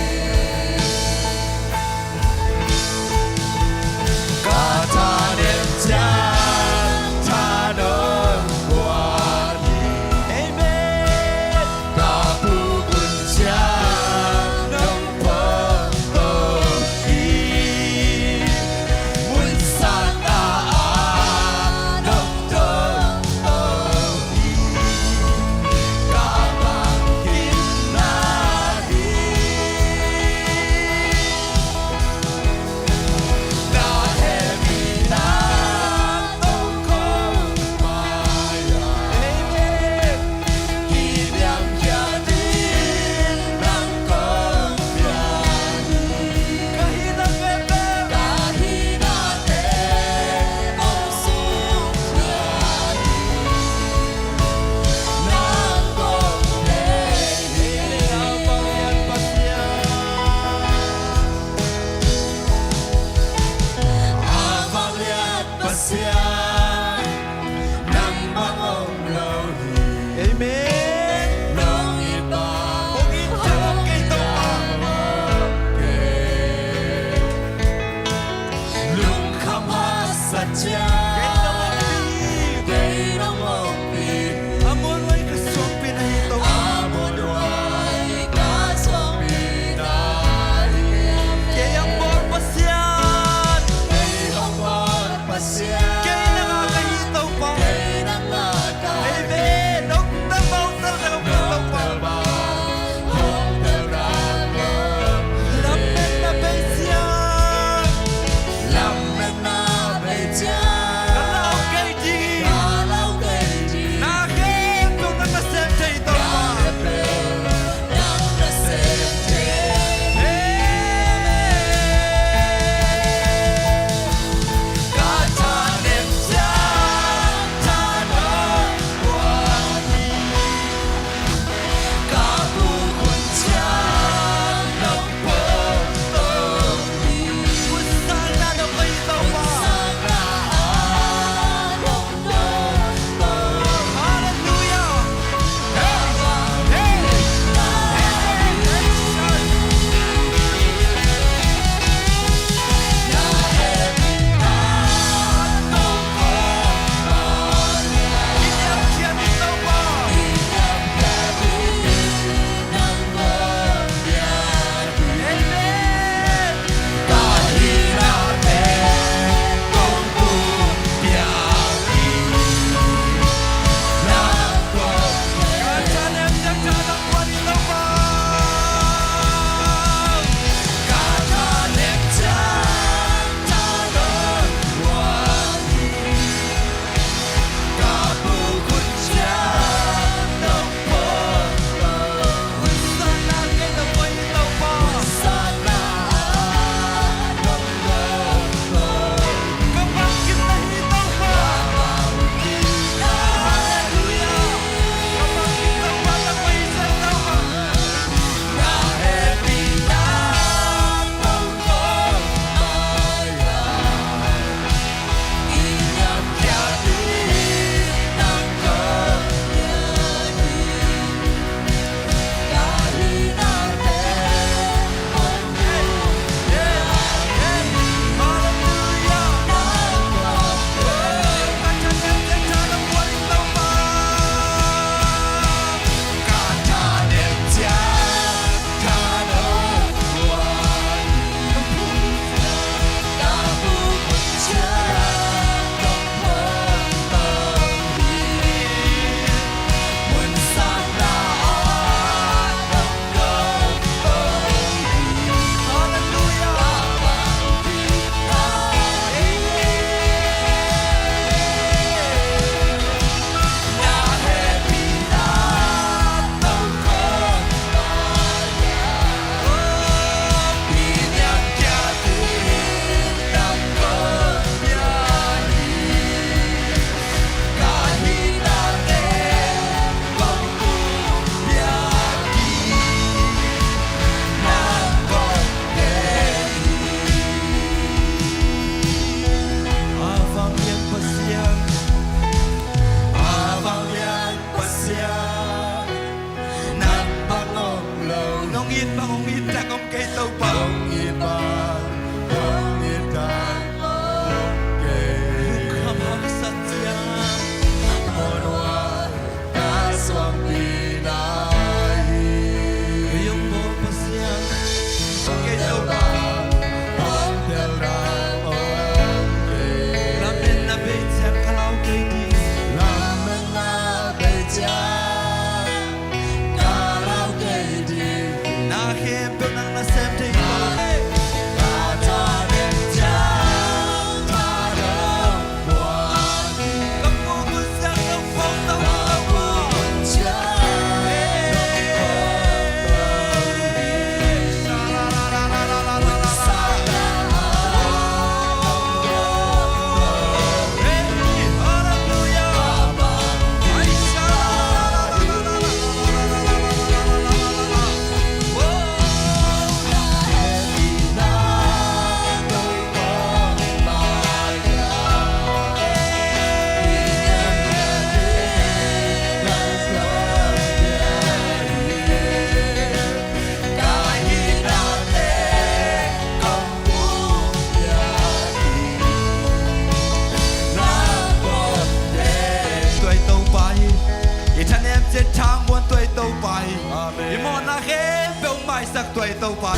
Topa.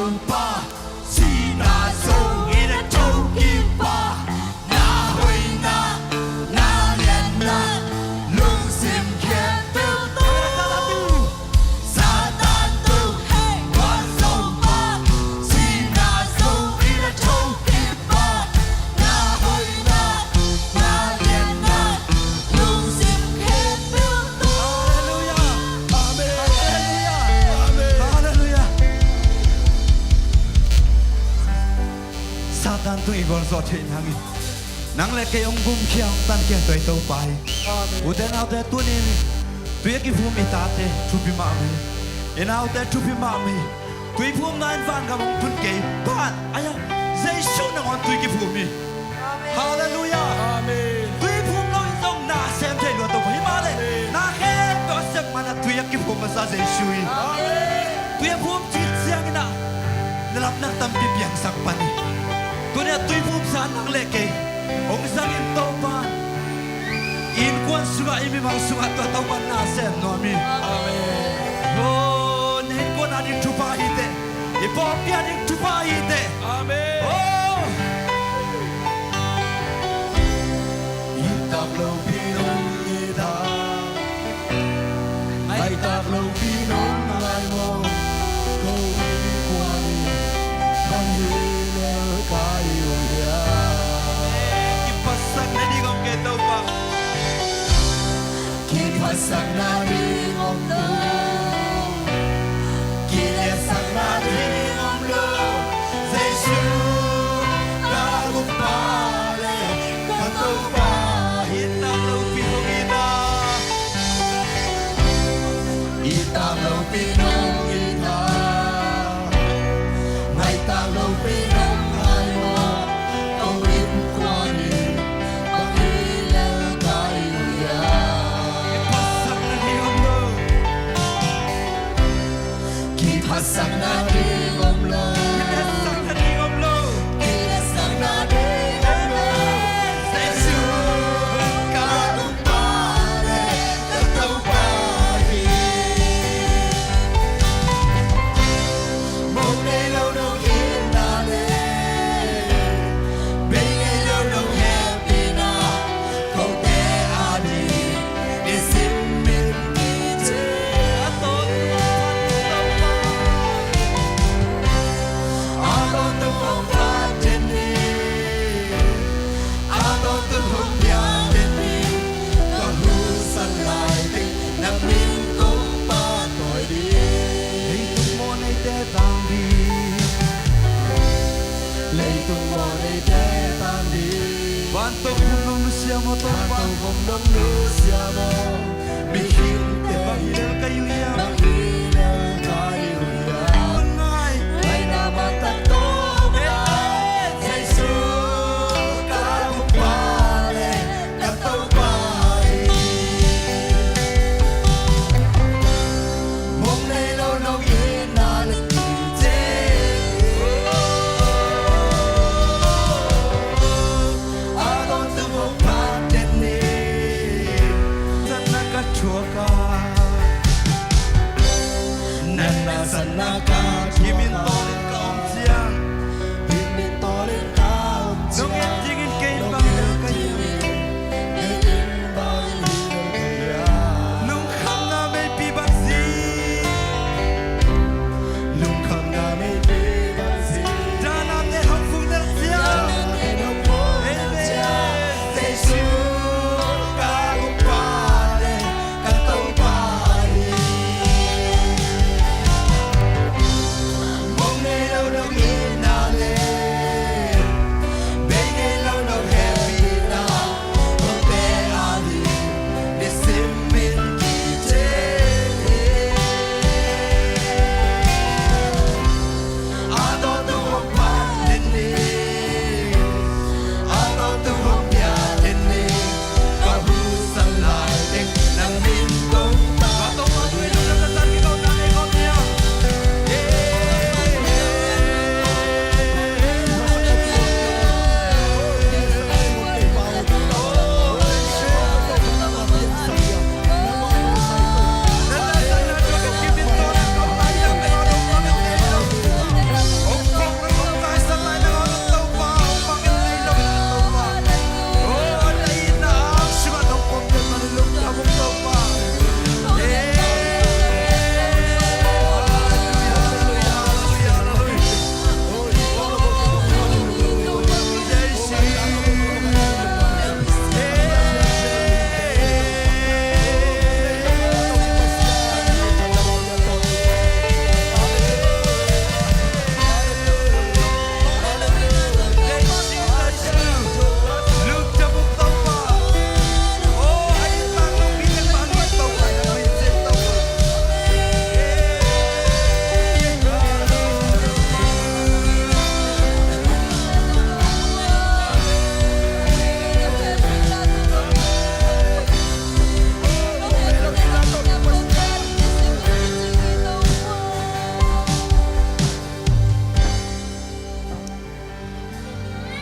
Topa, sihna zong in a thokik pa, na hoihna, na lianna, lungsim khempeuh tawh. Satan tawh, hei, gualzo pa, sihna zong in a thokik pa, na hoihna, na lianna, lungsim khempeuh tawh. Halleluiah. Amen. Halleluiah. Amen. Halleluiah. Satan tung i gualzawh theih nangin nang le kei hong gumkhia, hong tankhia tua i Topa hi. Amen. Ute naute, tuni tui a kiphum i tate thupi mahmah hi. I naute thupi mahmah hi. Tui phumna in vangam hong tun kei. Ban, aia, Jesu nangawn tui kiphum hi. Amen. Halleluiah. Amen. Tui phum lo in zong na sem thei lua Topa hi mah leh. Amen. Na khempeuh a sep man a tui a kiphum masa Jesu hi. Amen. Tui a phum cih ciangin ah na lapna tampi piangsak pan hi. Tuni a tui phumsa nang le kei hong zangin Topa, innkuan sungah, i mimal sungah tua Topa na sem nuam hi. Amen. Oh, na innkuan ading thupha hi teh. I pawlpi ading thupha hi teh. Amen. Oh. Inn tak lopi nong it a, ngai tak lopi nong ngai maw? Ko innkuan in bang hi lel ka hi uh hiam? Kiphatsakna ding om kei Topa. Kiphatsakna ding om lo, kiletsakna ding om lo, Jesu ka gumpa le ka Topa. Inn tak lopi nong it a, inn tak lopi nong it a, ngai tak lopi nong ngai maw? Ko innkuan in bang hi lel ka hi uh hiam? Kiphatsakna ding om lo. Kiphatsakna ding om lo. Kiletsakna ding om lo. Kiletsakna ding om lo. Jesu ka gumpa le ka Topa hi. Mong nei lo nong itna le, bei ngei lo nong hehpihna, kote ading nisim in kici. A tawntung hong phat den ni, a tawntung hong phat den ni. A tawntung hong piang den ni, ka husan lai ding, na min kong pahtawi ding. Leitung maw neite tang ding. Leitung maw neite tang ding. Vantung hong nusia maw Topa? Vantung hong nusia maw? Mihingte bang hi lel ka hi uh hiam? Bang hi lel ka hi uh hiam? Ngai. Ngaihna mah tak tawh ngai. Jesu ka gumpa le ka Topa hi. Mong nei lo nong itna le, a tawntung hong phat den ni. Zatna ka thuak a,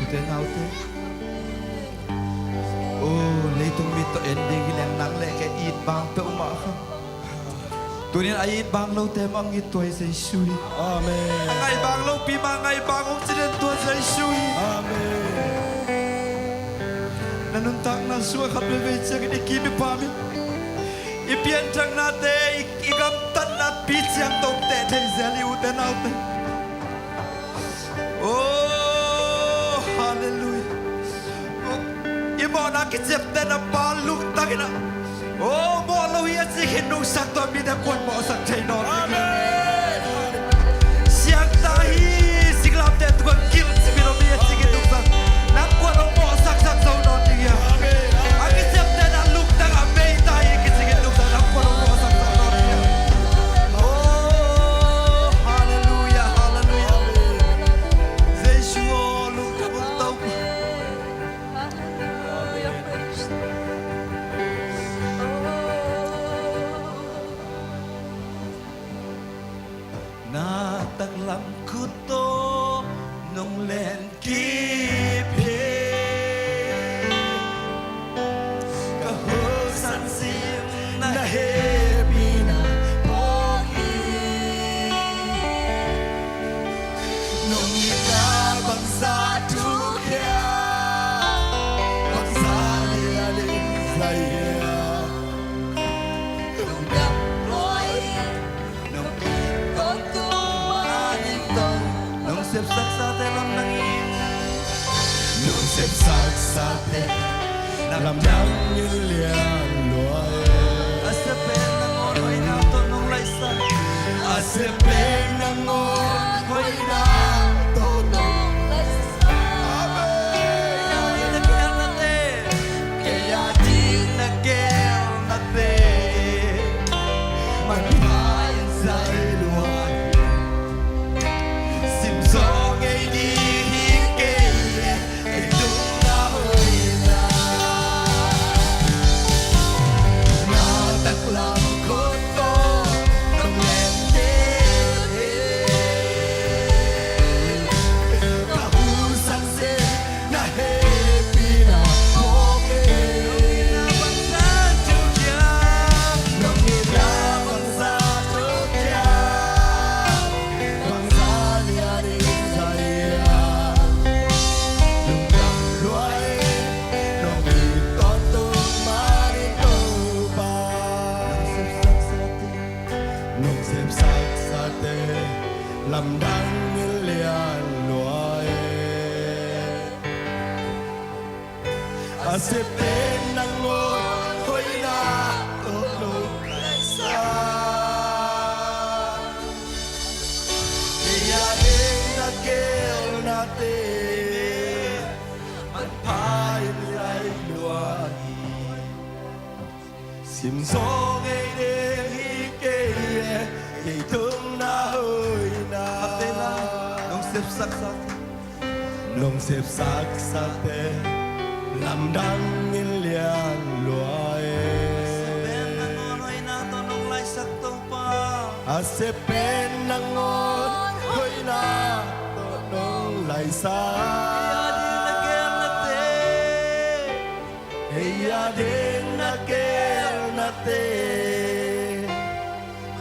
Ute naute, o, leitung mi tawh en ding hi leng nang le kei it bang peuhmah kha. Tunin a it bang lote mah hong it tua hi Jesu hi. Amen. A ngai bang lopi mah ngai bang hong ci den tua hi Jesu hi. Amen. Na nuntakna sungah khat veivei ciangin i kim i pam in, i pianthaknate, i, i gamtatna pi ciang tawh teh thei zel hi ute naute. Oh, halleluiah. I mawhna kiciaptehna pa lungtang in ah, oh, mawh lo hi a ci khit nungsak tawh mite kuan mawhsak thei nawn ding hi. Amen. Siangtho hi, singlamteh tungah kilh cih mi lo mi a ci khit nungsak, nang kuan hong mawhsaksak zo nawn ding hi a. Amen. A kiciaptehna lungtang a meita hi kici khit nungsak, nang kuan hong mawhsaksak nawn ding hi a. Oh, halleluiah, halleluiah. Jesu aw, lungdam hong Topa. Na taklam khut tawh nong len kip hi. Ka husan sim na hehpihna phawk hi. Nong itna bangzah thuk hiam, bangzah lian in zai hiam. Lungdam lua hi. Nong it tawntung manin tawh, nong sepsaksate lamdang in. Nong sepsaksate lamdang in lian lua hi. A sia pen nangawn hoihna tawh nong laihsak. A sia pen nangawn hoihna tawh nong laihsak. Amen. Kei a ding na gelnate, kei a ding na gelnate, manpha in zai lua hi. Sim zaw ngei ding hi kei e, kei tungah hoihna. Na taklam khut tawh nong len kip hi. Ka husan sim na hehpihna phawk hi. Nong itna bangzah thuk hiam, nong itna bangzah thuk hiam, bangzah lian in zai hiam. Lungdam lua hi. Nong it tawntung manin Topa. Nong sepsaksate, nong sepsaksate lamdang in lian lua hi. A sia pen nangawn hoihna tawh nong laihsak. Kei a ding na gelnate, manpha in zai lua hi. Sim zaw ngei ding hi kei e, kei tungah hoihna. Khatvei la, nong sepsaksate, nong sepsaksate lamdang in lian lua hi. A sia pen nangawn hoihna tawh nong laihsak Topa. A sia pen nangawn hoihna tawh nong laihsak. Kei a ding na gelnate, kei a ding na gelnate,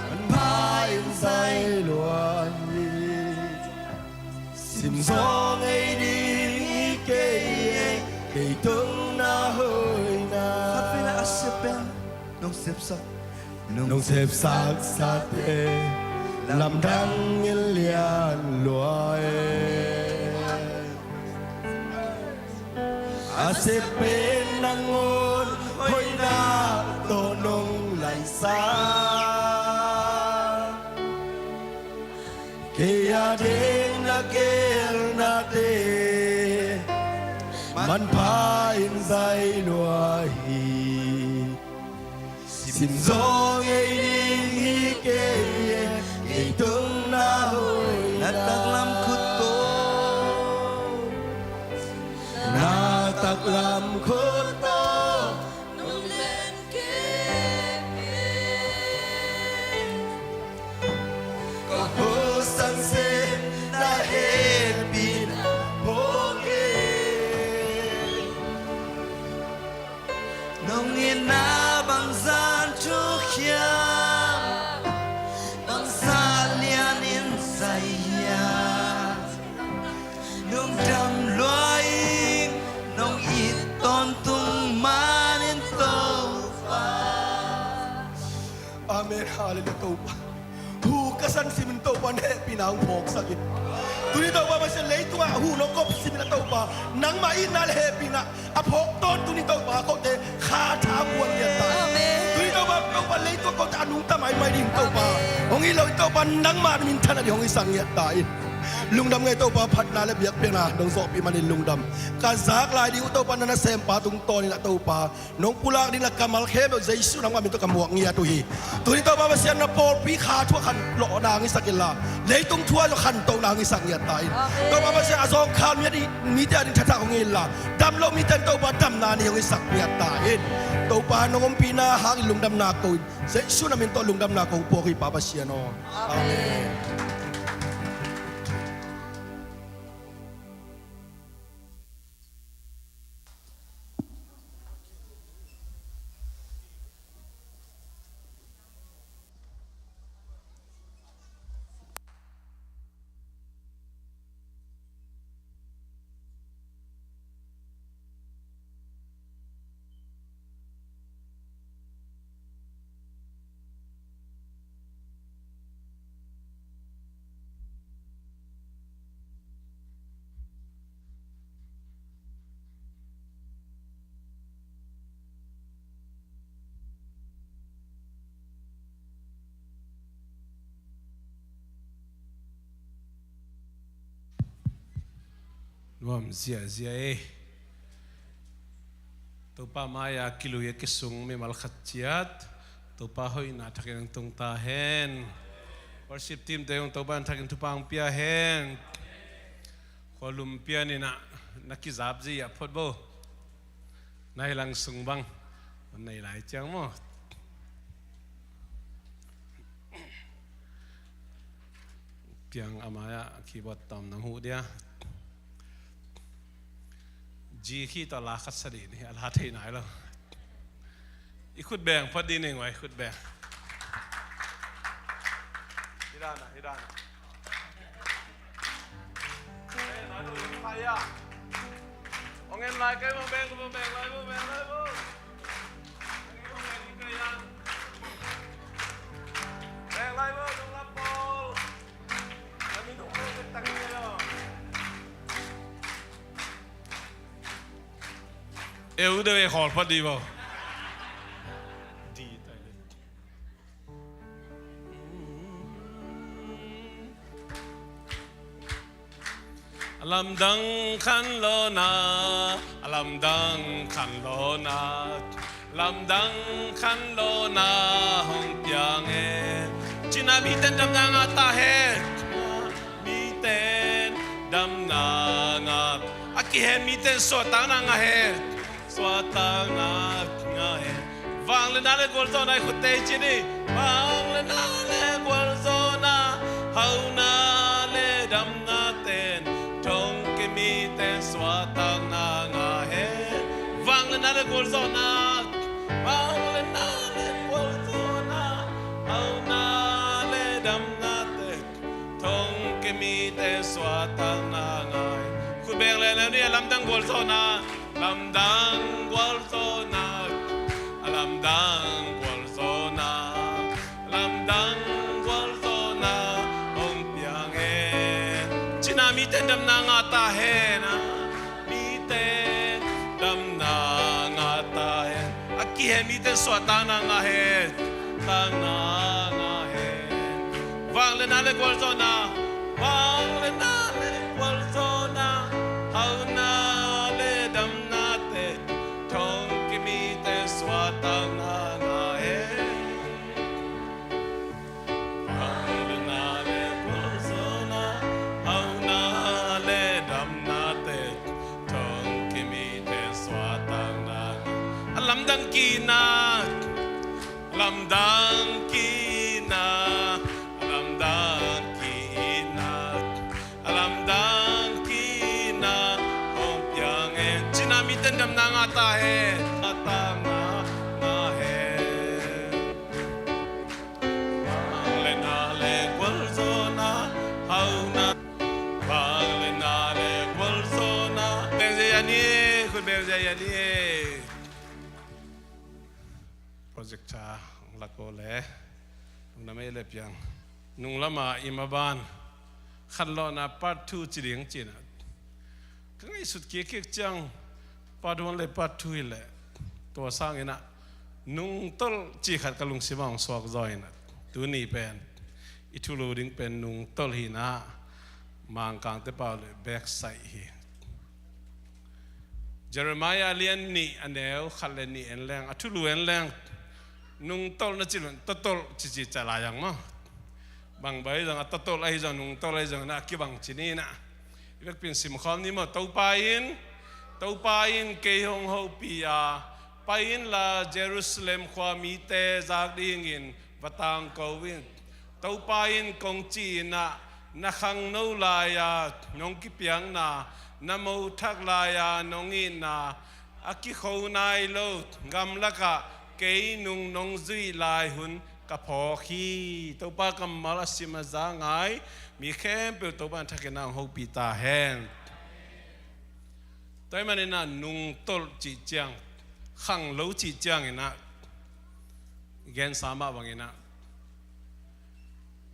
manpha in zai lua hi. Sim zaw ngei ding hi kei e, kei tungah hoihna. Khatvei la, a sia pen nong sepsak, nong sepsaksate lamdang in lian lua hi. A sia pen nangawn hoihna tawh nong laihsak. Kei a ding na gelnate, manpha in zai lua hi. Sim zaw ngei ding hi kei e, kei tungah hoihna. Na taklam khut tawh, na taklam khut tawh nong len kip hi. Ka husan sim na hehpihna phawk hi. Lungdam lua ing, nong it tawntung manin Topa. Amen. Halleluiah, Topa. Hu ka san simin Topa, na hehpihna hong phawksak in. Tuni Topa Pasian, leitungah hu nong kop simin a Topa, nangmah itna le hehpihna a phawk tawntung ni Topa, kote kha tha buan ngiat ta in. Amen. Tuni Topa, Topa, leitung kote a nungta maimai ding Topa. Amen. Hong hi lo in Topa, nangmah na minthanna ding hong hisak ngiat ta in. Lungdam ngei Topa, phatna le biakpiakna nong zawhpih manin lungdam. Ka zak lai ding uh Topa, na nasempa tungtawnin a Topa nong pulak ding la kammal khempeuh Jesu nangmah min tawh ka muak ngiat uh hi. Tuni Topa Pasian, na pawlpi kha thu a khantohna hong hisak inla, leitung thu a zong khantohna hong hisak ngiat ta in. Amen. Topa Pasian, a zawngkhal mi a ding, mite a ding thathak hong hi inla, dam lo mite in Topa damna ni hong hisak ngiat ta in. Topa nong ompihna hangin lungdamna ko in, Jesu na min tawh lungdamna kong puak hi Pa Pasian aw. Amen. Amen. Nuam ziahziah e. Topa mai-a kilui a kisung mimal khat ciat Topa hoihna thakin hong tung ta hen. Worship team te hong Topa in thakin thupha hong pia hen. Khualum pian in ah na kizap zi ah phot bo. Nai lang sung bang. Nai lai ciang maw. Piang a mai-ah keyboard tawm nang huh dia. G khi tawh la khat sa dih ni, a la thei nai lo. I khut beng phot dih ning ua, i khut beng. Hi dan a, hi dan a. Ong en lai kai bo, beng bo, beng lai bo, beng lai bo. Eu deuh e khawl phot dih bo. A lamdang khanlawhna, a lamdang khanlawhna, lamdang khanlawhna hong piang e. Cina miten damna ngah ta hen. Miten damna ngah. A kihem miten suahtakna ngah hen. Suahtakna ngah hen. Vangliatna le gualzawhna i khutte i ci ni. Vangliatna le gualzawhna, hauna le damna ten thongkip miten suahtakna ngah hen. Vangliatna le gualzawhna, vangliatna le gualzawhna, hauna le damna ten thongkip mite suahtakna ngah hen. Khut beng leuleu ni, a lamdang gualzawhna, lamdang gualzawhna, a lamdang gualzawhna, a lamdang gualzawhna hong piang hen. Cina miten damna ngah ta hen a. Mite damna ngah ta hen. A kihem mite suahtakna ngah hen. Takna ngah hen. Vangliatna le gualzawhna, vangliatna le gualzawhna, hauna le damna ten thongkip mite suahtakna ngah hen. Vangliatna le gualzawhna, hauna le damna ten thongkip mite suahtakna. A lamdang ki-itna, lamdang ki-itna, a lamdang ki-itna, a lamdang ki-itna hong piang hen. Cina miten damna ngah ta hen. Takna ngah hen. Vangliatna le gualzawhna, hauna. Vangliatna le gual Ei, a ni ei. Project cha ang lako le. Nung na mei le piang. Nung lama i maban. Khan lo na part two ci ding cina. Ka ngaihsut kik kik ciang part one le part two hi le. Tua sangin ah nungtolh cih khat ka lungsim ah hong suak zaw in ah. Tuni pen. I thulu ding pen nungtolh hi na. Mangkangte pau le backside hi. Jeremiah a lian nih a neu khat le nih en leng, a thulu en leng, nungtolh na ci lo in, totolh cici ca lai ang maw. Bang bai zong a totolh ahi zong, nungtolh ahi zong na a kibang ci ni na. I vekpi in simkhawm ni maw, Topa in, Topa in kei hong hopih a, pai inla Jerusalem khua mite zak dingin va tangko in. Topa in kong ci in ah, na khangno lai-a nong kipiakna, na mothak lai-a nong itna, a kikho nai lo gamlakah kei nung nong zuih lai hun ka phawk hi. Topa kammal a sim a za ngai mi khempeuh Topa in thakin ah hong hopih ta hen. Tua ahih manin ah nungtolh cih ciang, khanglo cih ciangin ah gensa mah bangin ah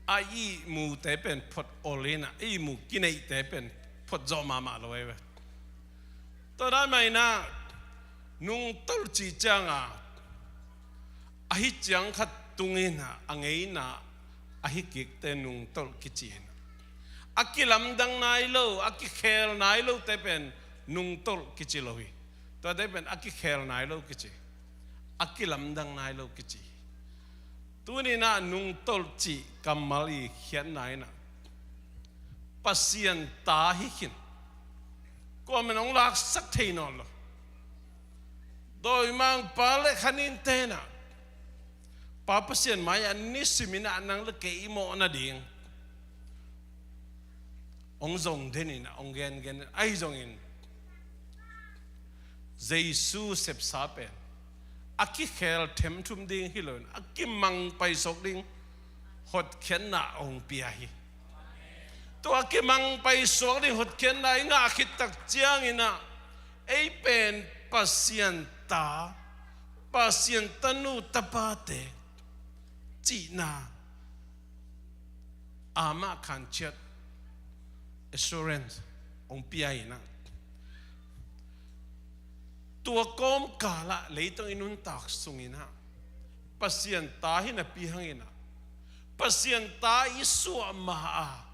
a ihmute pen phot ol in ah, a ihmu kineihte pen phot zawh mahmah lo ei ve. Tua dan mah in ah nungtolh cih ciang a, ahi ciang khat tungin ah a ngeina ahi kikte nungtolh kici in ah, a kilamdang nai lo, a kikhel nai lote pen nungtolh kici lo hi. Tuate pen a kikhel nai lo kici, a kilamdang nai lo kici. Tuni in ah nungtolh cih kammal i khiatna in ah Pasian ta hi khin. Kuaman hong laksak thei nawn lo. Dawimangpa le khaninte in ah Pa Pasian mai-ah nisim in ah nang le kei i mawh nading hong zong den in ah, hong gengen in ah, ahi zongin Jesu sepsa pen a kikhel themthum ding hi lo in, a kimang paisuak ding hotkhiatna hong pia hi. Tua a kimang paisuak ding hotkhiatna i ngah khit tak ciangin ah ei pen Pasian ta, Pasian tanu tapate cihna amah khanciat assurance hong pia in ah, tua kawmkal ah leitung i nuntak sungin ah Pasian ta hi napi hangin ah Pasian ta i suah ma-a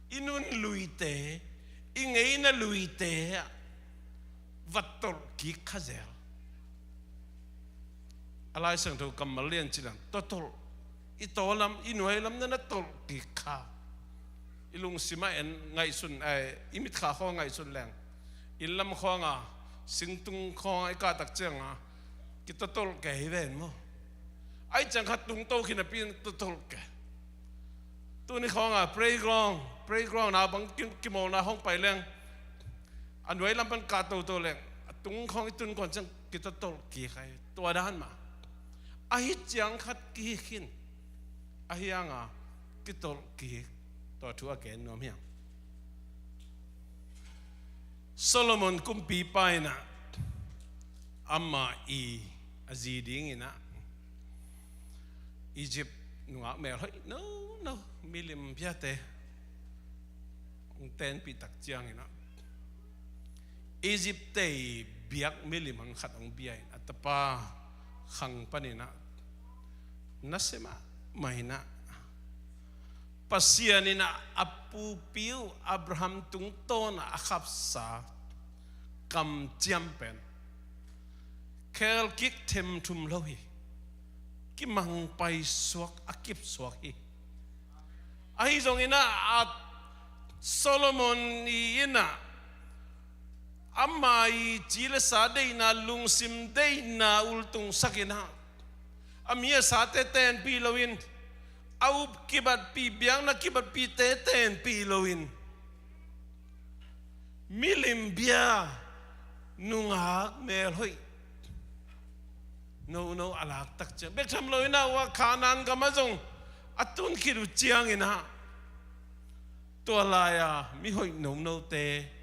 i nun luite, i ngeina luite ah va tolh kik kha zel. A Lai Siangtho kammal lian ci leng, totolh, i taw lam, i nuai lam na na tolh kik kha. I lungsim ah en ngaihsun, eh, i mitkha khawng ngaihsun leng, inn lam khawng a, singtung khawng a i kah tak ciang a kitotolh kei hi ven maw. Ahi ciang khat tungto khin napi in totolh kei. Tuni khawng a playground, playground na bang ki-, kimawlna hong pai leng, a nuai lam pan kah toto leng, a tung khawng i tun kuan ciang kitotolh kik hi. Tua dan mah. Ahi ciang khat kihi khin, ahi hang a kitolh kik. Tua thu a gen nuam hi hang. Solomon kumpipa in ah amah i a zi dingin ah Egypt nungak melhoih nono milim biate hong tenpih tak ciangin ah Egypt tei biak milim hang khat hong bia in a tapa khang panin ah nasia mahmah in ah Pasian in ah a pupi uh Abraham tungtawn ah a khapsa kamciam pen khelkik themthum lo hi. Kimang paisuak a kipsuak hi. Ahi zongin ah a Solomon i in ah ama i ci le sa deihna, lungsim deihna ultungsak in ah a mi a sate tenpih loin, a up kibatpih, biakna kibatpihte tenpih loin, milim bia nungak melhoih nono a lak tak ciang, bek tham loin ah ua Kanaan gam ah zong a tun khit uh ciangin ah tua lai-a mihoih nonote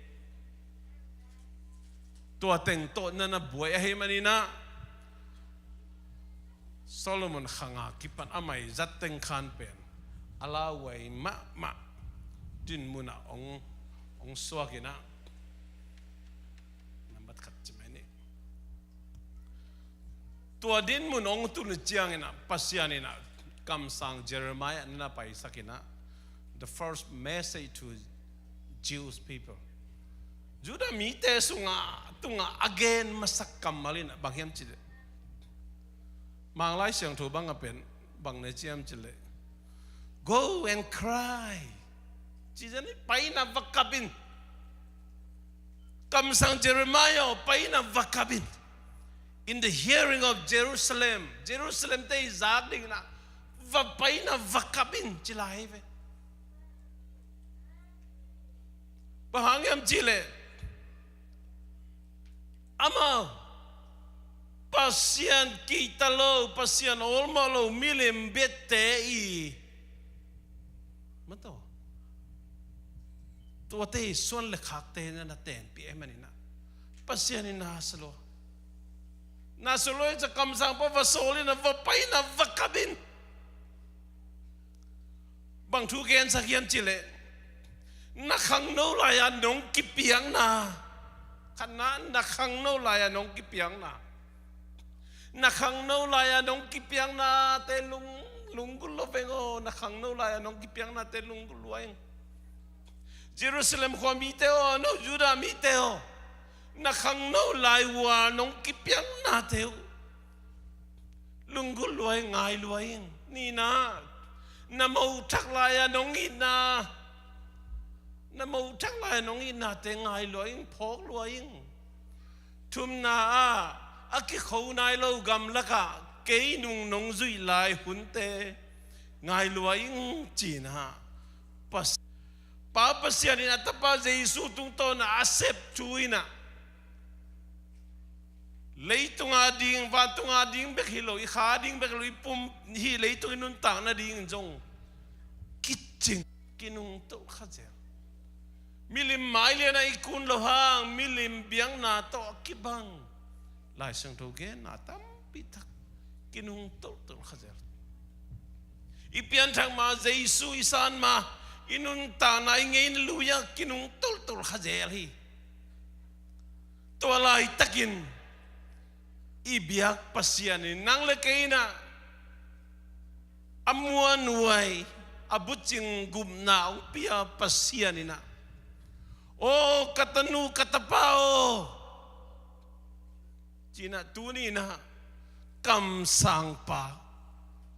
Tua teng tawh na na buai ahih manin ah, Solomon khang a kipan amah i zat teng khan pen a lauhuai mahmah dinmun ah hong, hong suak in ah, nambat khat ci mai ni. Tua dinmun hong tun ciangin ah, Pasian in ah kamsang Jeremiah na paisak in ah, the first message to Jewish people, Judah mite sungah, tungah a gen masak kammal in ah bang hiam cih leh, Manglai Siangtho bang a pen bang na ci hiam cih leh, "Go and cry," ci zen hi. Pai in ah va kap in. Kamsang Jeremiah aw, pai in ah va kap in. "In the hearing of Jerusalem," Jerusalem te i zak ding in ah, va pai in ah va kap in ci lai hi ve. Bang hang hiam cih leh, amau Pasian kihta lo, Pasian awlmawh lo milim biate i, mataw, tuate i suan le khakte na na tenpih ahih manin ah, Pasian in na sa lo. Na sa lo i ca kamsang pa va sawl in ah, va pai in ah va kap in. Bang thu gensak hiam cih leh, na khangno lai-a nong kipiakna, khatna, na khangno lai-a nong kipiakna, na khangno lai-a nong kipiaknate lung, lunggulh lo veng aw, na khangno lai-a nong kipiaknate lunggulh lua ing. Jerusalem khua mite aw, no Judah mite aw, na khangno lai-a nong kipiaknate uh lunggulh lua ing, ngai lua ing. Nihna, na mothak lai-a nong itna, na mothak lai-a nong itnate ngai lua ing, phawk lua ing. Thumna ah, a kikho nai lo gamlakah kei nung nong zuih lai hunte ngai lua ing, ci-in ah, Pas-, Pa Pasian in a Tapa Jesu tungtawn a a sep thu in ah, leitung a ding, vantung a ding bek hi lo, i kha ding bek hi lo, i pum, hih leitung i nuntak nadingin zong kicing, kinungtolh kha zel. Milim mai lian ah i kun loh hang, milim biakna tawh a kibang Lai Siangtho genna tampi tak kinungtolhtolh kha zel. I pianthak ma, Jesu i san ma, i nuntakna, i ngeina lui-ah kinungtolhtolh kha zel hi. Tua laitakin i biak Pasian in nang le kei in ah a muanhuai, a bucing gupna hong pia Pasian in ah, "Aw ka tanu, ka tapa aw," ci-in ah, tuni in ah kamsangpa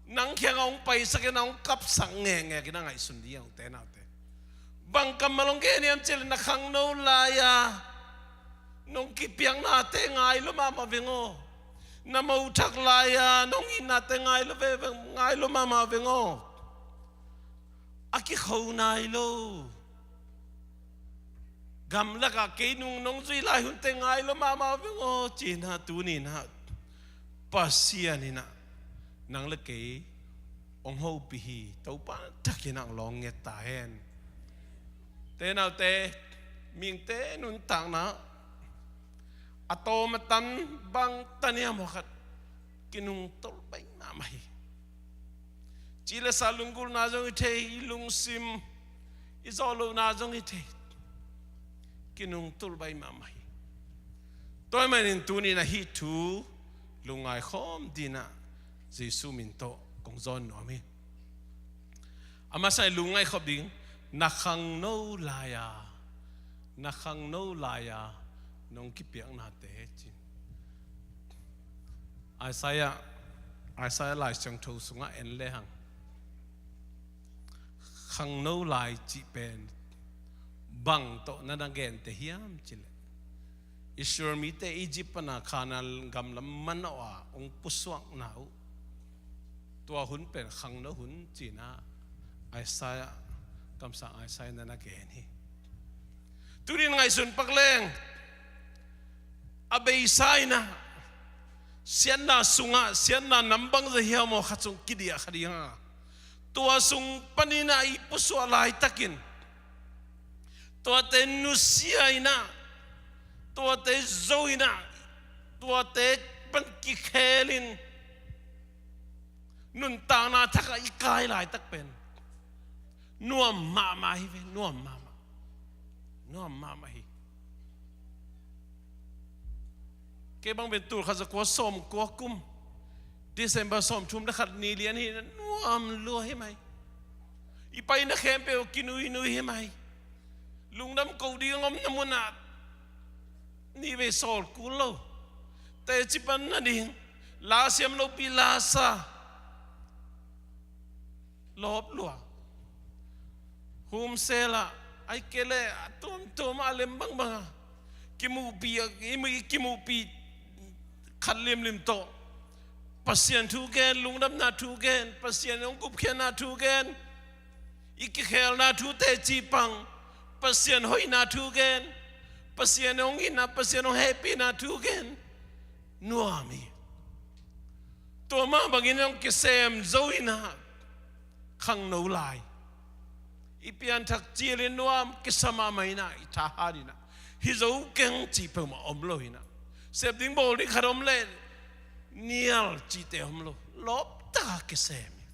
nang kiangah hong paisak in ah, hong kapsak ngekngek in ah ngaihsun ding hi hang, u te nau te. Bang kammal hong gen hiam cih leh, na khangno lai-a nong kipiaknate ngai lua mahmah veng aw. Na mothak lai-a nong itnate ngai lua ve, ngai lua mahmah veng aw. A kikho nai lo gamlakah kei nung nong zuih lai hunte ngai lua mahmah veng aw, ci-in ah tuni in ah Pasian in ah nang le kei hong hopih hi. Topa thakin ah hong lawng nget ta hen. Te nau te, mihingte nuntakna a tawm a tan bang tania maw khat kinungtolh baih mahmah hi. Ci le sa lunggulhna zong hi thei, i lungsim i zawh lohna zong hi thei. Kinungtolh baih mahmah hi. Tua ahih manin tuni in ah hih thu lungngai khawm ding in ah Jesu min tawh kong zawn nuam hi. A masa in lungngai khop ding, na khangno lai-a, na khangno lai-a nong kipiaknate, ci-in. Isaiah, Isaiah Lai Siangtho sungah en le hang, khangno lai cih pen bang tawh na na gente hiam cih leh, Israel mite Egypt pana Kanaan gam lam manawh a hong pusuakna uh, tua hun pen khangno hun ci-in ah Isaiah, kamsang Isaiah in ah na gen hi. Tuni in ngaihsun pak leng, a beisa in ah siatna sungah siatna nam bangzah hiam aw khat sung kidiah kha ding a, tua sung panin ah i pusuah laitakin tuate nusia in ah, Tuate zo in ah, tuate pan kikhelin nuntakna thak ah i kai laitak pen nuam mahmah hi ve, nuam mahmah. Nuam mahmah hi. Kei bang pen tul khat za kua sawm kua kum, December sawm thum le khat ni lian hi, nuam lua hi mai. I paina khempeuh kinuinui hi mai. Lungdam ko ding om na mun ah ni vei sawl kul lo. Teci pan na ding, la siam lopi la sa. Lawp lua. Hum sela, ai kele, a tuamtuam a lem bangbang a kimuhpi, i kimuhpi khat limlim tawh Pasian thu gen, lungdamna thu gen, Pasian hong gupkhiatna thu gen, i kikhelna thu teci pang, Pasian hoihna thu gen, Pasian hong itna, Pasian hong hehpihna thu gen. Nuam hi. Tua mah bangin hong kisem zo in ah, khangno lai, i pianthak cilin nuam kisa mahmah in ah, i thahat in ah, hi zo keng cih peuhmah om lo in ah, sep ding bawl ding khat om leh nial cihte om lo. Lawp taka kisem hi.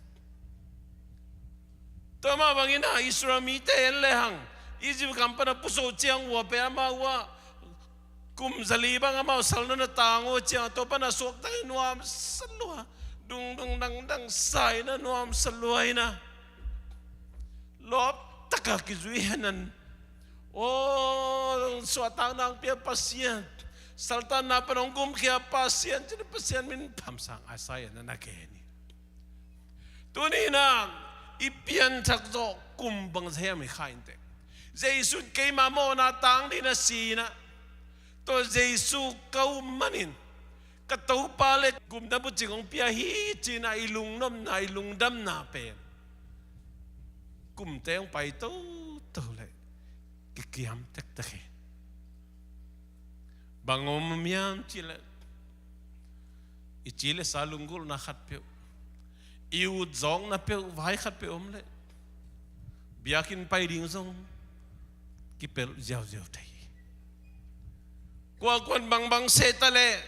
Tua mah bangin ah Israel mite en lehang, Egypt gam pana pusuak ciang uh a pen amau ah kum zali bang amau salna na tang uh ciang, tua pana suakta in nuamsa lua, dungdung dangdang sa in ah, nuamsa lua in ah, lawp taka kizui hen an. Aw, suahtakna hong pia Pasian, saltanna pan hong gumkhia Pasian, cin Pasian min phamsang a sa in ah na gen hi. Tuni in ah i pianthak zawh kum bang za hiam i kha inteh. Jesu in keima mawhna tang dingin a si in ah, tua Jesu ka um manin ka Topa le gupna bucing hong pia hi ci-in ah i lungnopna, i lungdamna pen kumte hong pai toto leh kikiam tektek hi. Bang om hiam cih leh, i ci le sa lunggulhna khatpeuh, i ut zawkna peuh, vai khatpeuh om leh, biakinn pai ding zong kipelh ziauziau thei hi. Kuakuan bangbang seh ta leh,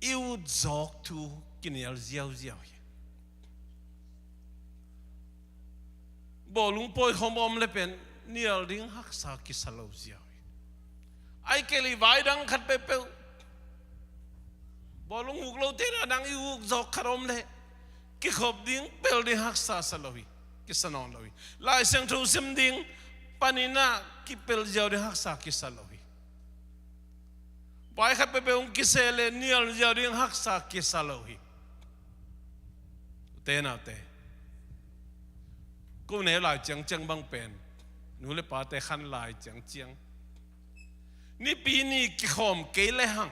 i ut zawk thu kinial ziauziau hi. Bawlung pawi khawm om le pen nial ding haksa kisa lo ziau hi. Ai kei leh vai dang khat peuhpeuh, bawlung uk lote na dang i uk zawk khat om leh kikhop ding, pel ding haksa sa lo hi, kisa nawn lo hi. Lai Siangtho sim ding panin ah kipelh ziau ding haksa kisa lo hi. Vai khat peuhpeuh hong kiseh leh nial ziau ding haksa kisa lo hi. Ute naute, ko neu lai ciangciang bang pen, nu le pate khan lai ciangciang, Nipi ni kikhawm kei lehang,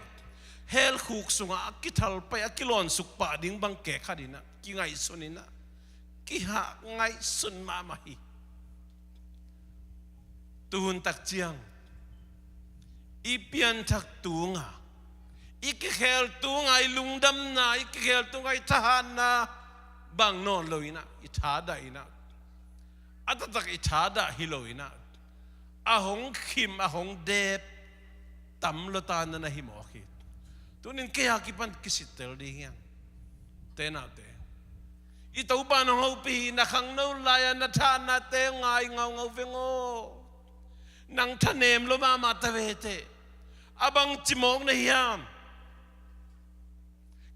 hell khuk sungah a kithal pai, a kilawn suk pah ding bang kei khat in ah kingaihsun in ah, kihah ngaihsun mahmah hi. Tuhun tak ciang i pianthak tunga, i kikhel tunga i lungdamna, i kikhel tunga i thahatna bang nawn lo in ah, i thadah in ah, a taktak i thadah hi lo in ah, a hong khim, a hong dep tam lo ta na na hi mawk hi. Tunin kei a kipan kisittel ding hiam? Ute naute, i Topa in hong hopih hi. Na khangno lai-a na thahatnate ngai ngaungau veng aw. Nang thanem lo mahmah ta ve teh. A bangci mawk na hiam?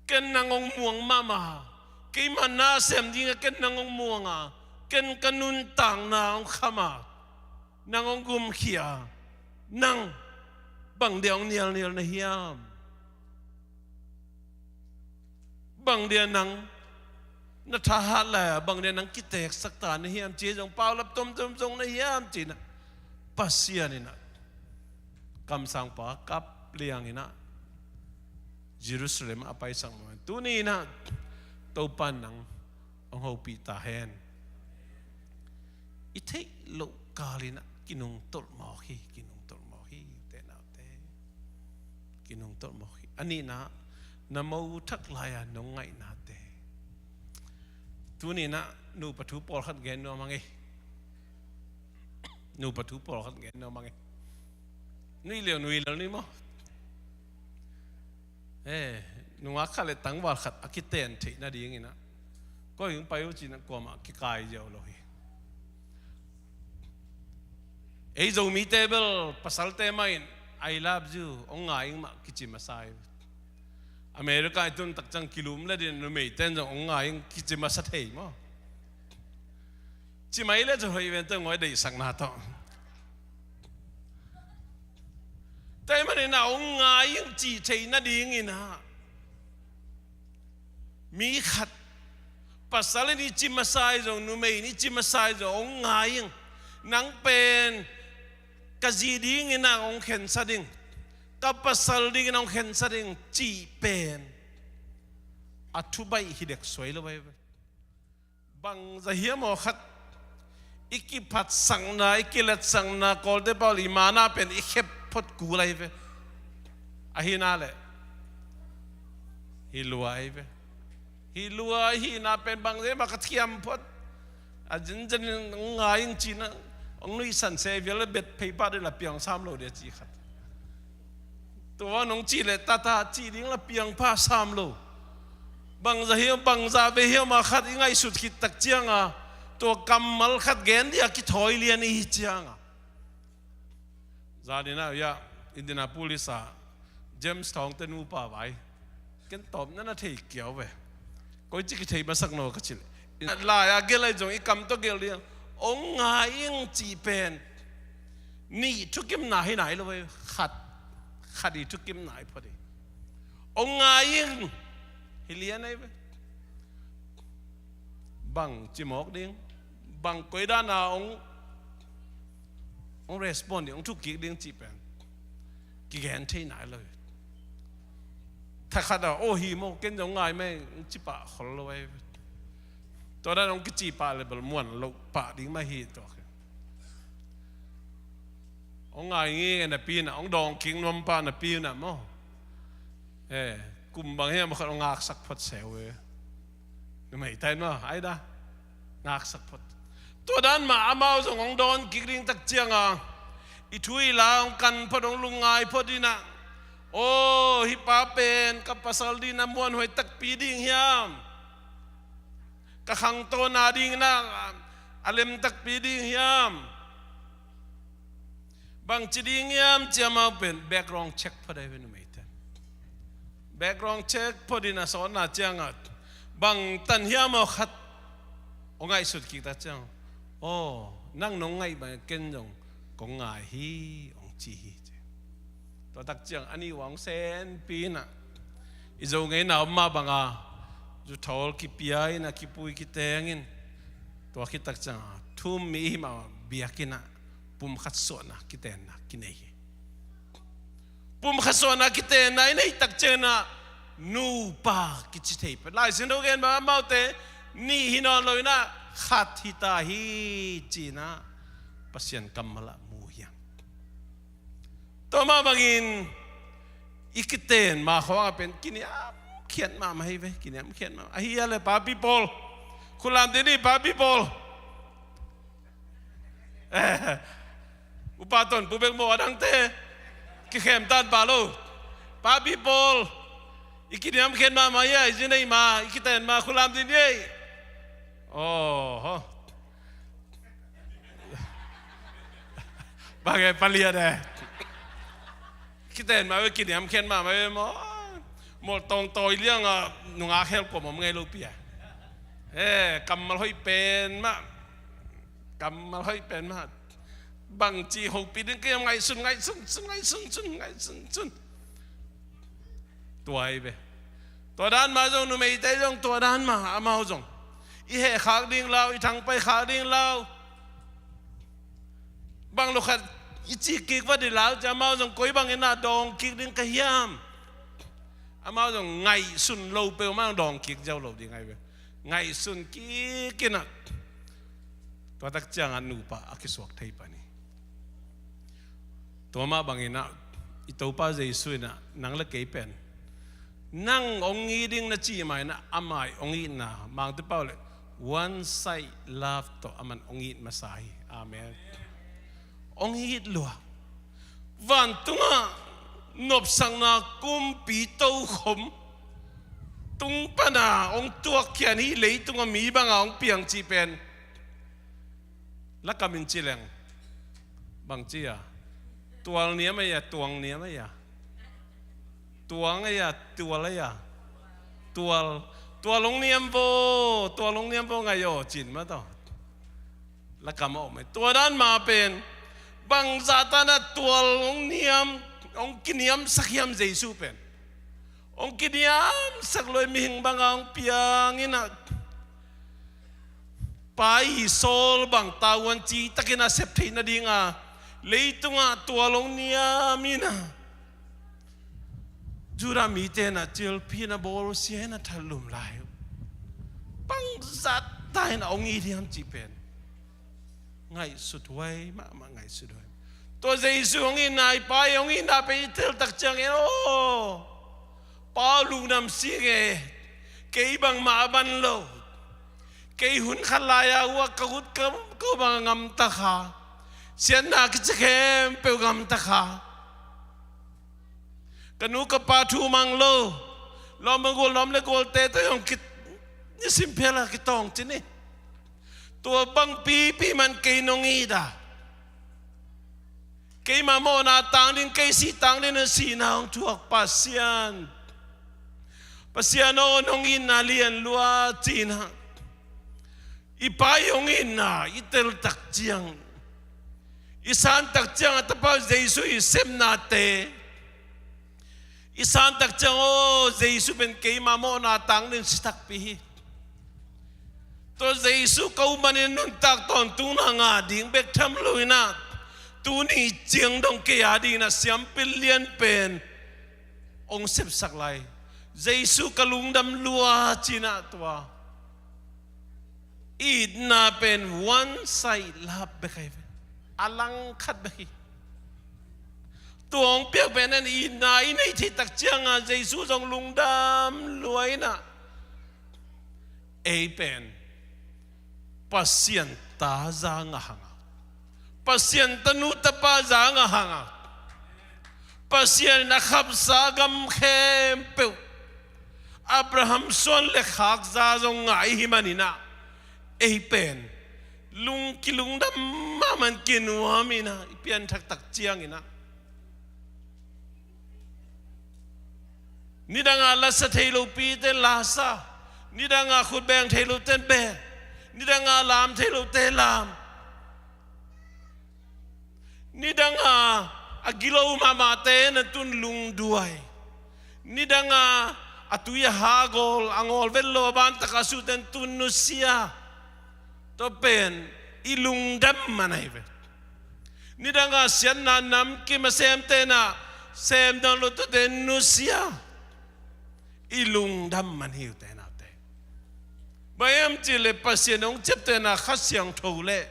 Ken nang hong muang mahmah a, keima na sem dingah ken nang hong muang a, ken ka nuntakna hong kham a, nang hong gumkhia a, nang bang dia hong nialnial na hiam? Bang dia nang na thahat lai-a, bang dia nang kiteksak ta na hiam, ci zong paulap tomtom zong na hiam, ci-in ah Pasian in ah kamsangpa kap liang in ah Jerusalem a paisak mawk. Tuni in ah Topa in nang hong hopih ta hen. I theih loh kal in ah kinungtolh mawk hi, kinungtolh mawk hi, ute naute. Kinungtolh mawk hi. A nihna, na mo thak lai-a nong ngaihnate. Tuni in ah nupa thu pawlkhat gen nuam hang ei. Nupa thu pawlkhat gen nuam hang ei. Nui liau nui liau ni maw? Eh, nungak khat le tangval khat a kiten theih nadingin ah koi hong pai uh cin ah kuamah kikai ziau lo hi. Ei Zomite bel pasalte mah in "I love you" hong ngai ing mah kici masa hi. America i tun tak ciang kilum le din numeite in zong hong ngai ing kici masa thei maw? Ci mai le zong hoih ven tawh ngawi deihsakna tawh. Tua ahih manin ah hong ngai ing cih theih nadingin ah mi khat, pasal in i ci masa hi zong, numei in i ci masa hi zong hong ngai ing. Nang pen ka zi dingin ah hong khensa ding, ka pasal dingin ah hong khensa ding cih pen a thubaih hi dek suai lo ahi ve. Bangzah hiam aw khat i kiphatsakna, i kiletsakna, Kawlte pau le i mana pen i khep phot kul ahi ve. Ahina le hi lua ahi ve. Hi lua ahina pen bangzah hiam aw khat thiam phot. A zinzen in hong ngai ing cin ah hong nuihsan se vial le bet phei pah ding la piang sam lo dia ci khat. Tua nong cih leh tata cih ding la piang pah sam lo. Bangzah hiam, bangzah vei hiam aw khat i ngaihsut khit tak ciang a tua kammal khat gen dia kithawi lian i hi ciang a. Zan in ah, ya, Indianapolis ah James Thawngte nupa vai. Ken tawpna na thei kiau ve. Koici kithei masak naw ka cih leh, lai a gelh ahi zong i kam tawh gelh ding. Hong ngai ing cih pen nih thukimna hi nai lo ve. Khat, khat i thukimna hi phot hi. Hong ngai ing hi lian ahi ve. Bang ci mawk ding, bang koi dan a hong, hong respond ding, hong thuk kik ding cih pen kigen thei nai lo hi. Thakhat a, "Aw hi maw, ken zong ngai mai," hong ci pah khol lo ahi. Tua dan hong kici pah le bel muan loh pah ding mah hi tua. Hong ngai ngei napi in ah, hong dawng kik nuam pah napi in ah maw? Eh, kum bang hiam aw khat hong ngaksak phot se uh e. Numei ta in maw, ai da. Ngaksak phot. Tua dan mah amau zong hong dawn kik ding tak ciang a, i thu i la hong kan phot, hong lungngai phot in ah, "Aw, hih pa pen ka pasal dingin a muanhuai takpi ding hiam? Ka khangtawna dingin a, a lem takpi ding hiam? Bangci ding hiam?" ci amau pen background check phot ahi ve, numeite. Background check phot in a sawtna ciang a, bang tan hiam aw khat hong ngaihsut kik tak ciang, "Aw, nang nong ngaih bang ken zong kong ngai hi," hong ci hi ci. Tua tak ciang a nih uh hong senpi in ah, i Zo ngeina om mah bang a, zuthawl kipia in ah, kipui kiteng in, tua khit tak ciang a, thu um mi i hih mah biakinn ah pumkhat suahna kitenna kinei hi. Pumkhat suahna kitenna i neih tak ciang in ah nupa kici thei pen, Lai Siangtho gen bang amaute nih hi nawn lo in ah khat hi ta hi ci in ah Pasian kammal ah mu hi hang. Tua mah bangin i kiten ma khawng ah pen kiniamkhiat mahmah hi ve, kiniamkhiat mahmah. Ahi a le Papi Paul, khut lam dih ni, Papi Paul. Eh, Upa Ton, Pu Bek maw, a dangte kikhem tan pah lo. Papi Paul, i kiniamkhiat mahmah hi a, i zi nei ma, i kiten ma, khut lam dih ni ei. Aw, ho. Bang e, palian e. Kiten mah ve, kiniamkhiat mahmah ve maw. Mawltawng tawi liang a nungak hel kuamah om ngei lo pi a. Eh, kammal hoih pen mah. Kammal hoih pen mah. Bangci hopih ding ka hiam, ngaihsun, ngaihsun, sun, ngaihsun, sun, ngaihsun, sun. Tua hi ve. Tua dan mah zong, numeite zong tua dan mah, amau zong i heh khak ding lau, i thangpai khak ding lau. Bang lo khat i cih kik va dih lau ci, amau zong koi bangin ah dawng kik ding ka hiam? Amau zong ngaihsun lo peuhmah dawng kik ziau lo ding ahi ve. Ngaihsun kik in ah, tua tak ciang ah nupa a kisuak thei pan hi. Tua mah bangin ah i Topa Jesu in ah nang le kei pen nang hong it ding na cih mah in ah amah hong itna, Mangte pau le one side love tawh aman hong it masa hi. Amen. Hong it lua. Vantungah nopsakna kumpi tokhom tung pana hong tuakkhiat hi, leitungah mi banga hong piang cih pen lakam in ci leng bang ci a? Tual niam a, tuang niam a? Tuang a, tual a? Tual. Tual hong niam vo, tual hong niam vo ngai aw cin mah tawh lakam a om hi. Tua dan mah pen bangzah tanah tual hong niam, hong kiniamsak hiam Jesu pen? Hong kiniamsak lua hi, mihing banga hong piang inah, pa i sawl bang tavuan citakin a sep theih nadinga leitungah tual hong niam inah, Judah mite inah cilphih inah bawlsia inah thalum lai uh. Bangzah ta inah hong it hiam cih pen ngaihsut huai mahmah, ngaihsut huai. Tua Jesu hong itna, i Pa i hong itna pen i teltak ciangin, aw, Pa aw, lungdam sing e, kei bangmah a ban lo, kei hun khat lai-a uh a ka ut ka, ko bang a gamta kha, siatna kici khempeuh gamta kha, ka nu ka pa thu mang lo, lawm le gual, lawm le gualte tawh hong ki, nisim phial a kitawng cin hi. Tua bang pipi man kei nong it a, keima mawhna tang ding, kei sih tang ding a sihna hong thuak Pasian, Pasian aw, nong itna lian lua ci inah i Pa i hong itna i teltak ciang, i santak ciang a Tapa Jesu i sepnate i santak ciang, aw, Jesu pen keima mawhna tang ding si takpi hi. Tua Jesu ko manin nuntak tawntungna ngah ding bek tham lo inah, tuni ciang dong kei a ding inah siampi lian pen hong sepsak lai. Jesu ka lungdam lua ci inah tua itna pen one side love bek ahi ve. A langkhat bek hi. Tua hong piak pen en, itna i neih theihtak cianga Jesu zong lungdam lua inah, ei pen Pasian ta za ngah hanga, Pasian tanu tapa za ngah hanga, Pasian in a khapsa gam khempeuh Abraham suan le khak za zong ngah i hi man inah, ei pen lung, kilungdam mahmah in kinuam inah i pianthak tak ciang inah, nidanga lasa thei lopite lasa, nidanga khutbeng thei lote beng, nidanga lam thei lote lam, nidanga a gilo mahmahte na tun lungduai, nidanga a tui a ha a gawl, a ngawl vet lo a bantaka a sute na tun nusia. Tua pen i lungdam man ahi ve. Nidanga siatna namkim a semte na sem nawn lo tuate nusia. I lungdam man hi uh te naute. Bang hiam cih leh Pasian hong ciaptehna Kha Siangtho le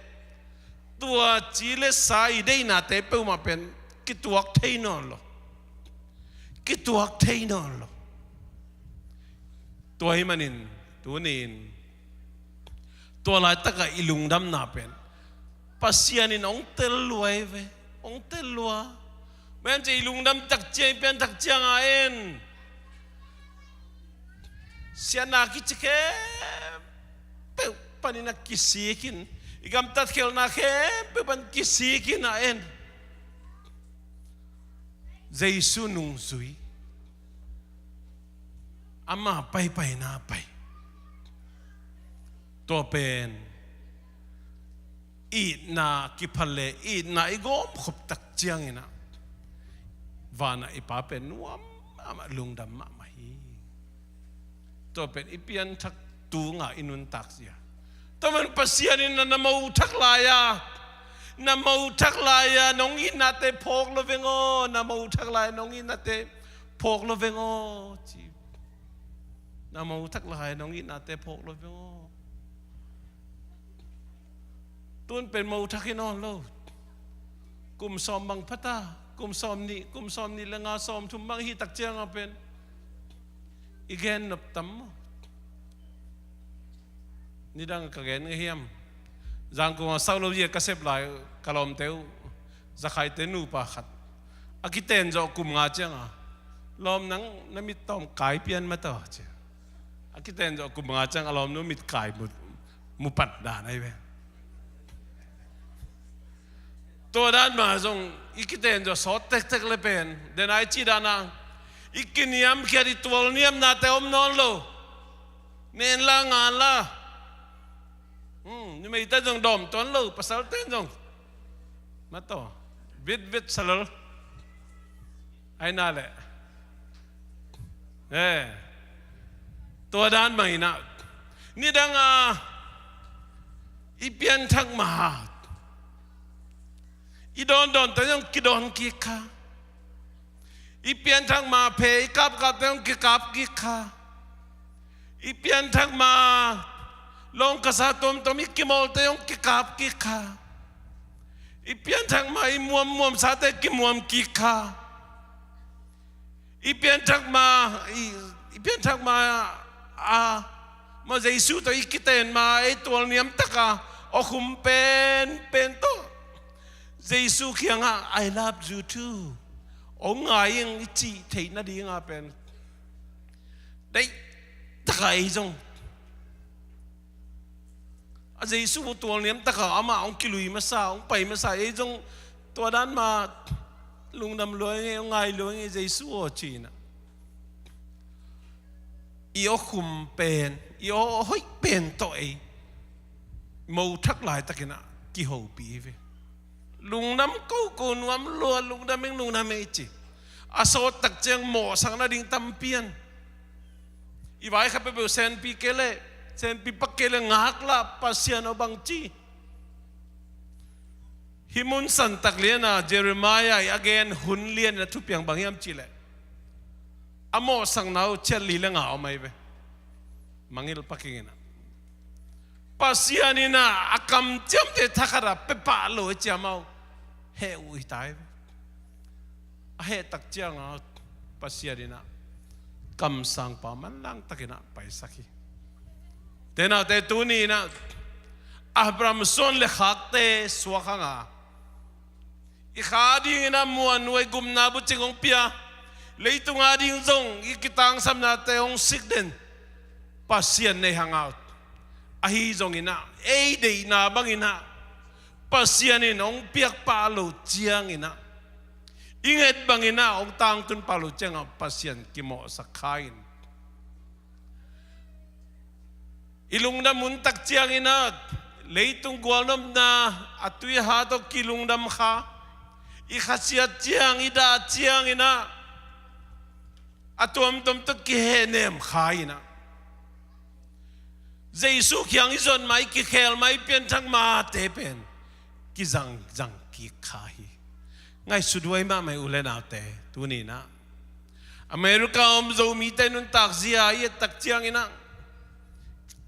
tua ci le sa i deihnate peuhmah pen kituak thei nawn lo. Kituak thei nawn lo. Tua ahih manin tuni-in tua laitakah i lungdamna pen Pasian in hong tel lua hi ve. Hong tel lua. Bang hiam cih leh i lungdam tak ciang, i pian tak ciang a en, siatna kici khempeuh panin a kisik in, i gamtat khialhna khempeuh pan kisik in a en, Jesu nungzui, ama paipaina pai. Tua pen itna kipha le itna i gawmkhop tak ciangin ah vanah i Pa pen nuam mahmah, lungdam mahmah hi. Tua pen i pianthak tunga i nuntak zia. Tua man Pasian in na, na mo thak lai-a, na mo thak lai-a nong itnate phawk lo veng aw, na mo thak lai-a nong itnate phawk lo veng aw ci. Na mo thak lai-a nong itnate phawk lo veng aw. Tun pen mo thak hi nawn lo. Kum sawm bang phata, kum sawm nih, kum sawm nih le nga, sawm thum bang hi tak cianga pen i gen nop tam maw? Nidang ka gen ngei hiam? Zangkong a sau lo zia ka sep lai ka lawmte uh, Zakhaite nupa khat A kiten zawh kum nga cianga, lawm nang na mit tawm kai pian mataw ci. A kiten zawh kum nga cianga lawmnu mit kai mu, mu pat dan ahi ve. Tua dan mah zong i kiten zawh sawt tektek le pen, den a i cih dana i kiniamkhiat i tualniamnate om nawn lo. Nen la ngan la. Hmm, numeite zong dawm tuan lo, pasalte zong mataw, vitvet salal. Aina le, eh, tua dan mah inah, nidanga i pianthak ma, i dawndawnte zong kidawn kik kha. I pianthak ma phe i kapkapte hong kikap kik kha. I pianthak ma lawngkasa tuamtuam i kimawlte hong kikap kik kha. I pianthak ma i muammuamsate kimuam kik kha. I pianthak ma, i, i pianthak ma a, ma Jesu tawh i kiten ma ei tualniam taka awkhum penpen tawh Jesu kiangah, "I love you too, ong ngai ing," i cih theih nadinga pen deihtaka ei zong a Jesu tualniam taka amah ong kilui masa, ong pai masa, ei zong tua dan ma lungdam lua ing ei, ong ngai lua ing ei Jesu aw ci-inah. I awkhum pen, i aw hoih pen tawh ei mothak laitakinah kihopih hi ve. Lungdam koko nuam lua, lungdam ing, lungdam ing ci. A sawt tak ciang mawhsak nading tampi an. I vai khat peuhpeuh senpi kei leh, senpi pak kei leh ngaklah Pasian aw bang ci. Hih mun santak liana Jeremiah i a gen hun lian a thupiang bang hiam cihleh, a mawhsakna uh ciat li le nga om ahi ve. Mangil pakinginah Pasian inah a kamciamte thakhatah pepah lo a ciam uh heh uh hi ta hi ve. A heh tak cianga Pasian inah kamsangpa manlang takinah paisak hi. Tenaute, tuni inah Abraham suan le khakte suak hanga i kha dinginah muanhuai gupna bucing hong pia, leitunga ding zong i kitangsapnate hong sikden Pasian nei hangaut. Ahi zonginah ei deihna banginah Pasian in hong piakpah lo cianginah, i nget banginah hong tangtunpah lo ciangah Pasian kimawhsak kha in. I lungdam hun tak cianginah leitung gualnopna a tuiha tawh kilungdam kha, i khasiat ciang, i dah cianginah a tuamtuam tawh kihehnem kha inah, Jesu kiang i zot ma, i kikhel ma, i pianthak mate pen kizangzang kik kha hi. Ngaihsut huai mahmah hi u le naute. Tuni inah America om Zomite nuntakzia i et tak cianginah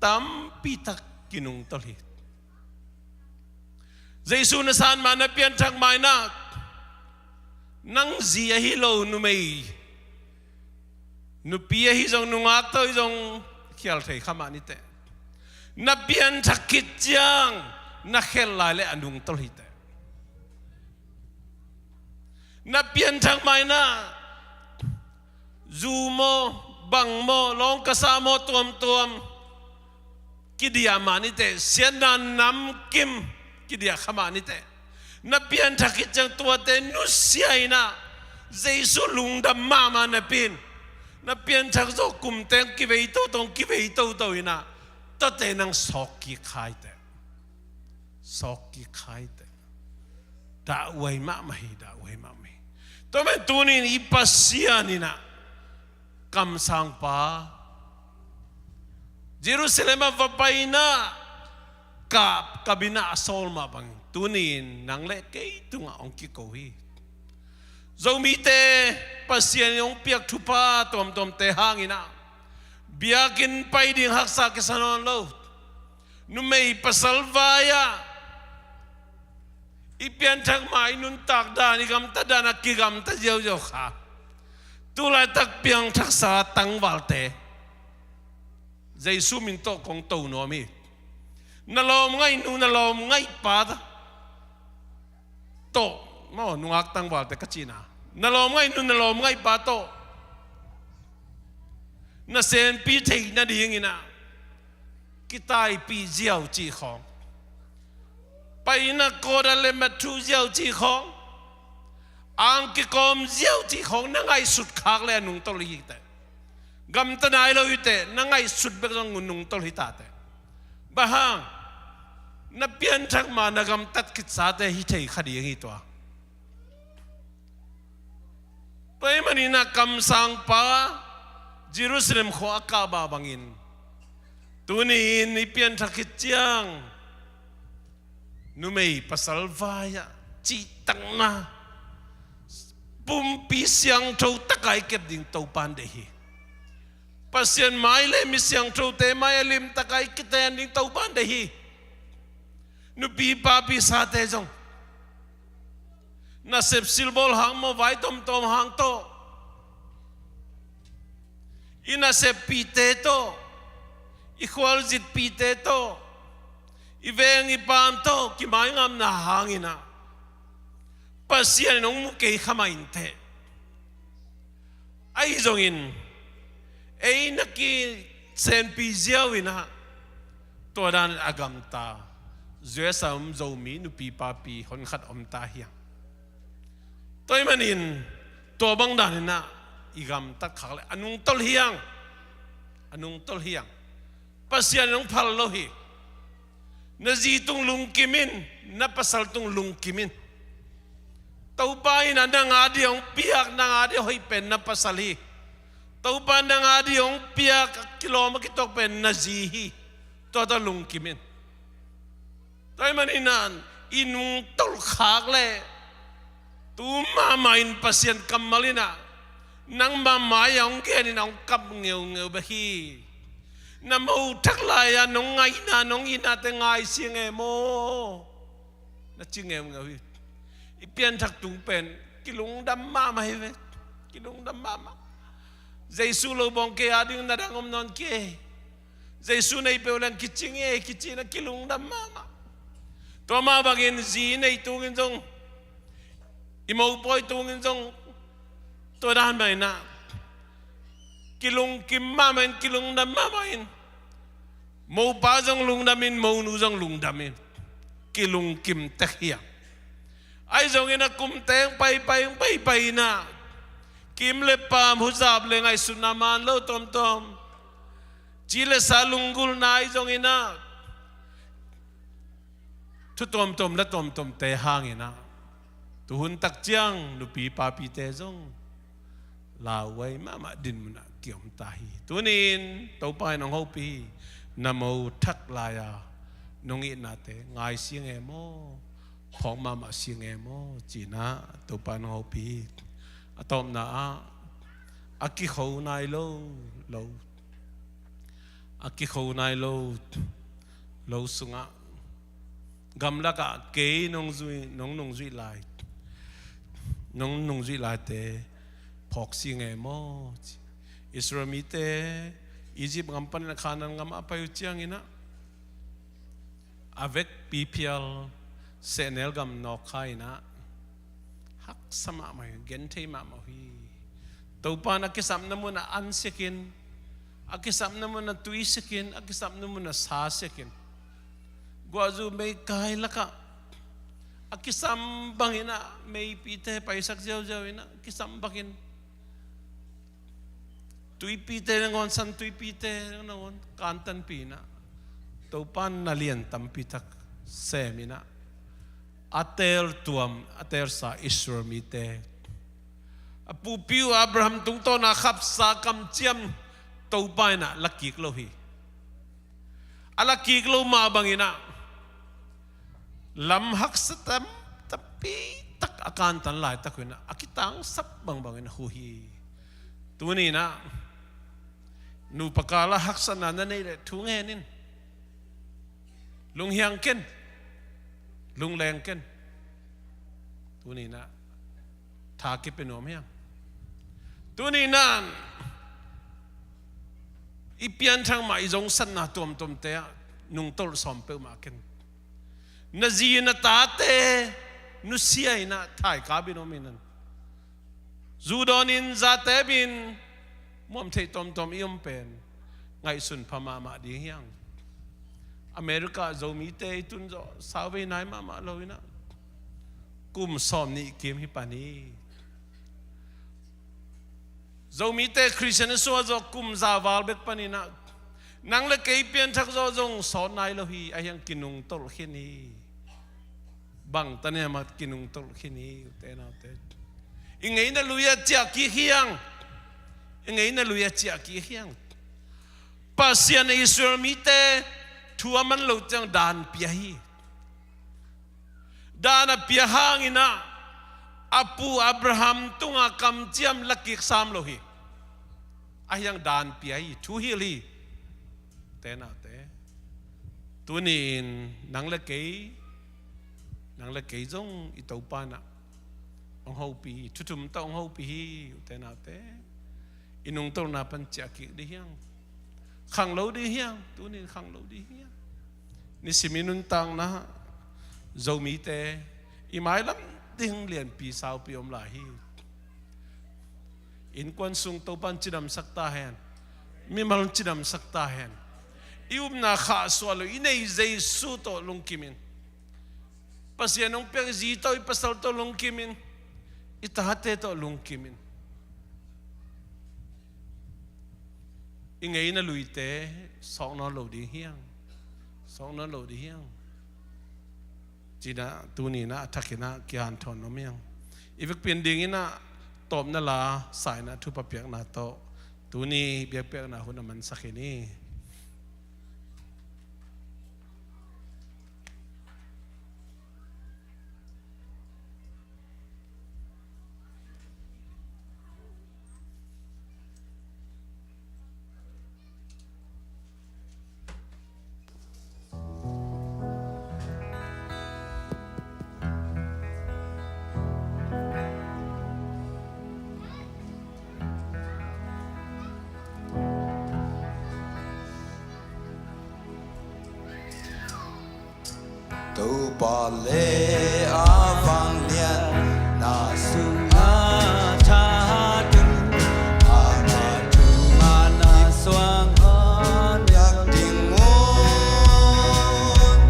tampitak kinungtolh hi. Jesu na san ma, na pianthak ma inah nang zi ahi lo numei, nupi ahi zong, nungak tawh ahi zong khial thei kha mah niteh. Na pianthak khit ciang na khelh lai le a nungtolh hiteh. Na pianthak ma inah zu maw, bang maw, lawngkasa maw, tuamtuam kidiah mah niteh, siatna namkim kidiah kha mah niteh. Na pianthak khit ciang tuate nusia inah Jesu lungdam mahmah napi in, na pianthak zawh kum teng kivei toto, kivei toto inah tuate nang sawk kik kha hiteh. Sawk kik kha hiteh. Dahhuai mahmah hi, dahhuai mahmah hi. Tua man tuni in i Pasian inah kamsangpa Jerusalem ah va pai inah kap, kap inah a sawl mah bangin tuni in nang le kei tungah hong kiko hi. Zomite Pasian in hong piak thupha tuamtuamte hanginah biakinn pai ding haksa kisa nawn lo. Numei pasal vai-ah i pianthak ma, i nuntak dan, i gamtat dan a kigamta ziauziau kha. Tulaitak piangthaksa tangvalte Jesu min tawh kong to nuam hi. Na lawm ngaihnu, na lawm ngaihpa tawh maw, nungak tangvalte ka cihna, Na lawm ngaih nu, na lawm ngaih pa tawh na senpi theih nadingin ah kitaipih ziau cih khawng, paina kawt a lemmet thu ziau cih khawng, ang kikawm ziau cih khawng na ngaihsut khak le a nungtolh hi teh. Gamta nai lo hi teh, na ngaihsut bek zong nungtolh hi ta teh. Bang hang? Na pianthak ma na gamtat khitsate hi thei kha ding hi tua. Tua ahih manin ah kamsangpa Jerusalem khua a kah mah bangin, tuni-in i pianthak khit ciang numei pasal vai-ah cihtakna pumpi siangtho taka i kep ding Topa'n deih hi. Pasian mai le mi siangthote mai a limtaka i kiten ding Topa'n deih hi. Nupi papi sate zong nasep silbawl hang maw, vai tomtom hang tawh, i naseppihte tawh, i khualzinpihte tawh, i veng i paam tawh kimaingamna hangin ah Pasian in hong mu kei kha mah inteh. Ahi zongin ei na kisenpi ziau in ah tua dan a gamta, U S A om Zomi nupi papi honkhat om ta hi hang. Tua ahih manin tua bang dan in ah i gamtat khak le a nungtolh hi hang. A nungtolh hi hang. Pasian in hong phal lo hi. Na zi tung lungkim in, na pasal tung lungkim in. Topa in ah nang a ding hong piak, nang a ding hoih pen na pasal hi. Topa in nang a ding hong piak, a kilawm a kituak pen na zi hi. Tua tawh lungkim in. Tua ahih manin ah i nungtolh khak le tu mahmah in Pasian kammal in ah nangma mai-ah hong gen in ah hong kap ngeungeu bek hi. Na mo thak lai-a nong ngaihna, nong itnate ngaisia nge maw, na ci ngeungeu hi. I pianthak tung pen kilungdam mahmah hi ve. Kilungdam mahmah. Jesu lo bawng kei a ding na dang om nawn kei. Jesu nei peuh leng kici nge, kici in ah kilungdam mahmah. Tua mah bangin zi i neih tungin zong, i mopawi tungin zong tua dan mah in ah kilungkim mahmah in, kilungdam mahmah in. Mopa zong lungdam in, monu zong lungdam in, kilungkim tek hi hang. Ahi zongin a kum teng paipai, paipai in ah kim le paam, huzap le ngaihsutna man lo tomtom, ci le sa lunggulhna ahi zongin ah thu tomtom la tomtomte hangin ah tuhun tak ciang nupi papite zong lauhuai mahmah dinmun ah kiom ta hi. Tuni-in Topa in hong hopih hi. Na mo thak lai-a nong itnate ngaisia nge maw, phawk mahmah sia nge maw, ci-in ah Topa in hong hopih hi. A tawpna ah a kikho nai lo, lo, a kikho nai lo, lo sungah, gamlakah kei nong zui, nong nungzuih lai, nong nungzuih laite phawk sia nge maw, ci. Israel mite Egypt gam panin a Canaan gam a pai uh ciangin ah a vekpi phial sehnel gam nawk kha in ah haksa mahmah hi, genthei mahmah uh hi. Topa in a kisapna munah an siakin, a kisapna munah tui siakin, a kisapna munah sa siakin, guahzu meikai lakah a kisam bangin ah meipite paisak ziauziau in ah, kisam bangin tuipite nangawn, san tuipite nangawn kantanpih in ah, Topa in na lian tampi tak sem in ah, a teeltuam, a teelsa Israel mite, a pupi uh Abraham tungtawna khapsa kamciam Topa in ah la kik lo hi. A la kik lo mah bangin ah lam haksa tam, tampi tak a kantan laitak uh in ah, a kitangsap bangbangin a huh hi. Tuni in ah nupa kal ah haksatna na neih leh thu ngen in. Lunghiang ken, lungleng ken. Tuni in ah tha kipia nuam hi hang. Tuni in ah i pianthak mah, i zongsatna tuamtuamte ah nungtolh sawm peuhmah ken. Na zi na tate nusia in ah thaikap in om in ah, Zu dawnin zate bin muam theih tawmtawm i om pen ngaihsun pha mahmah ding hiang. America Zomite i tun zawh sauvei nai mahmah lo inah kum sawm nih kim hi pan hi. Zomite Khristian i suah zawh kum za val bek paninah nang le kei pianthak zawh zong sawt nai lo hi. Ahi hang kinungtolh khin hi. Bang tania mah kinungtolh khin hi, ute naute. I ngeina lui a ciah kik hiang. I ngeina lui a ciah kik hiang. Pasian in Israel mite thu a man lo ciang daan pia hi. Daan a pia hanginah a pu Abraham tunga kamciam la kik sam lo hi. Ahi hang daan pia hi, thu hilh hi. Ute naute, tuni-in nang le kei, nang le kei zong i Topa inah hong hopih hi, thu thum tawh hong hopih hi, ute naute. I nungtolhna pan ciah kik dih hiang. Khang lo dih hiang, tuni-in khang lo dih hiang. Nisim i nuntakna Zomite i mailam ding lianpi saupi om lai hi. Innkuan sung Topa'n cidamsak ta hen. Mimal cidamsak ta hen. I upna khahsuah lo, i nei Jesu tawh lungkimin. Pasian hong piak i zi tawh, i pasal tawh lungkimin. I tate tawh lungkimin. I ngeina luite sawk nawn lo ding hiang. Sawk nawn lo ding hiang. Cinah tuni inah a thakinah kihanthawn om hiang. I vekpi in dinginah tawpna la sa inah thupha piakna tawh tuni biakpiakna hun a mansak hi ni. Topa le a vangliatna sungah thahat un, ama thu mah na suang honpiak ding un.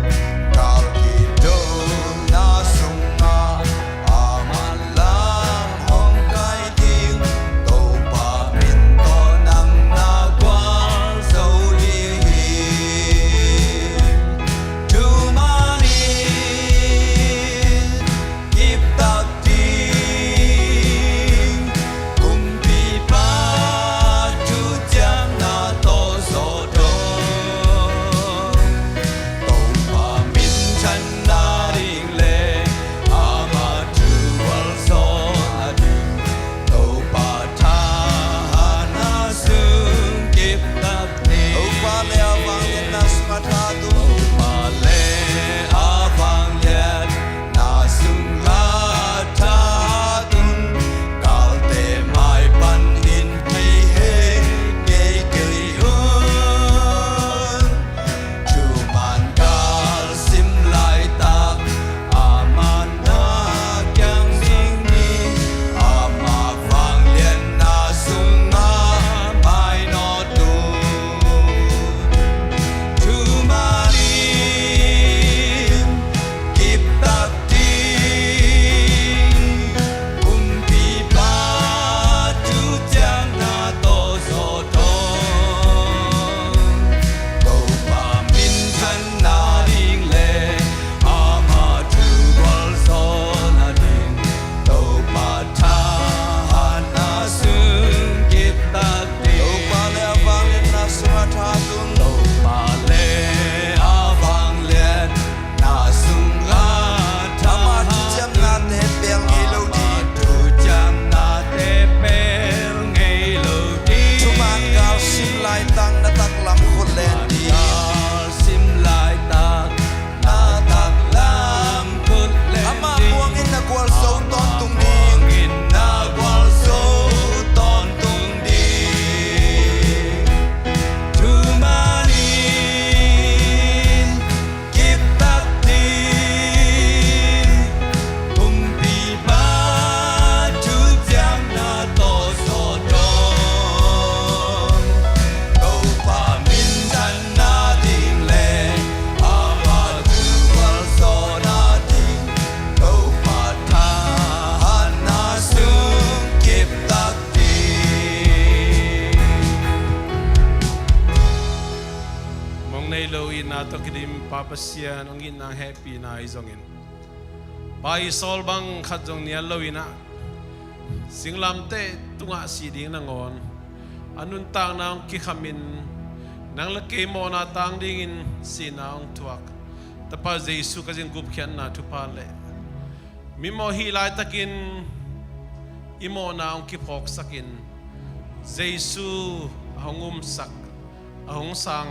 Galkidona sungah a manlang hong kai ding, Topa min tawh nang na gualzo ding hi. Thuman in Tawh kidim Pa Pasian, hong itna hehpihna ahi zongin, Pa i sawl bang khat zong nial lo in ah, singlamteh tungah sih ding nangawn a nuntakna hong kikhamin, nang le kei mawhna tang dingin sihna hong thuak Tapa Jesu ka zin gupkhiatna thupha le mi mawh hih laitakin i mawhna hong kiphawksakin, Jesu a hong umsak, a hong sang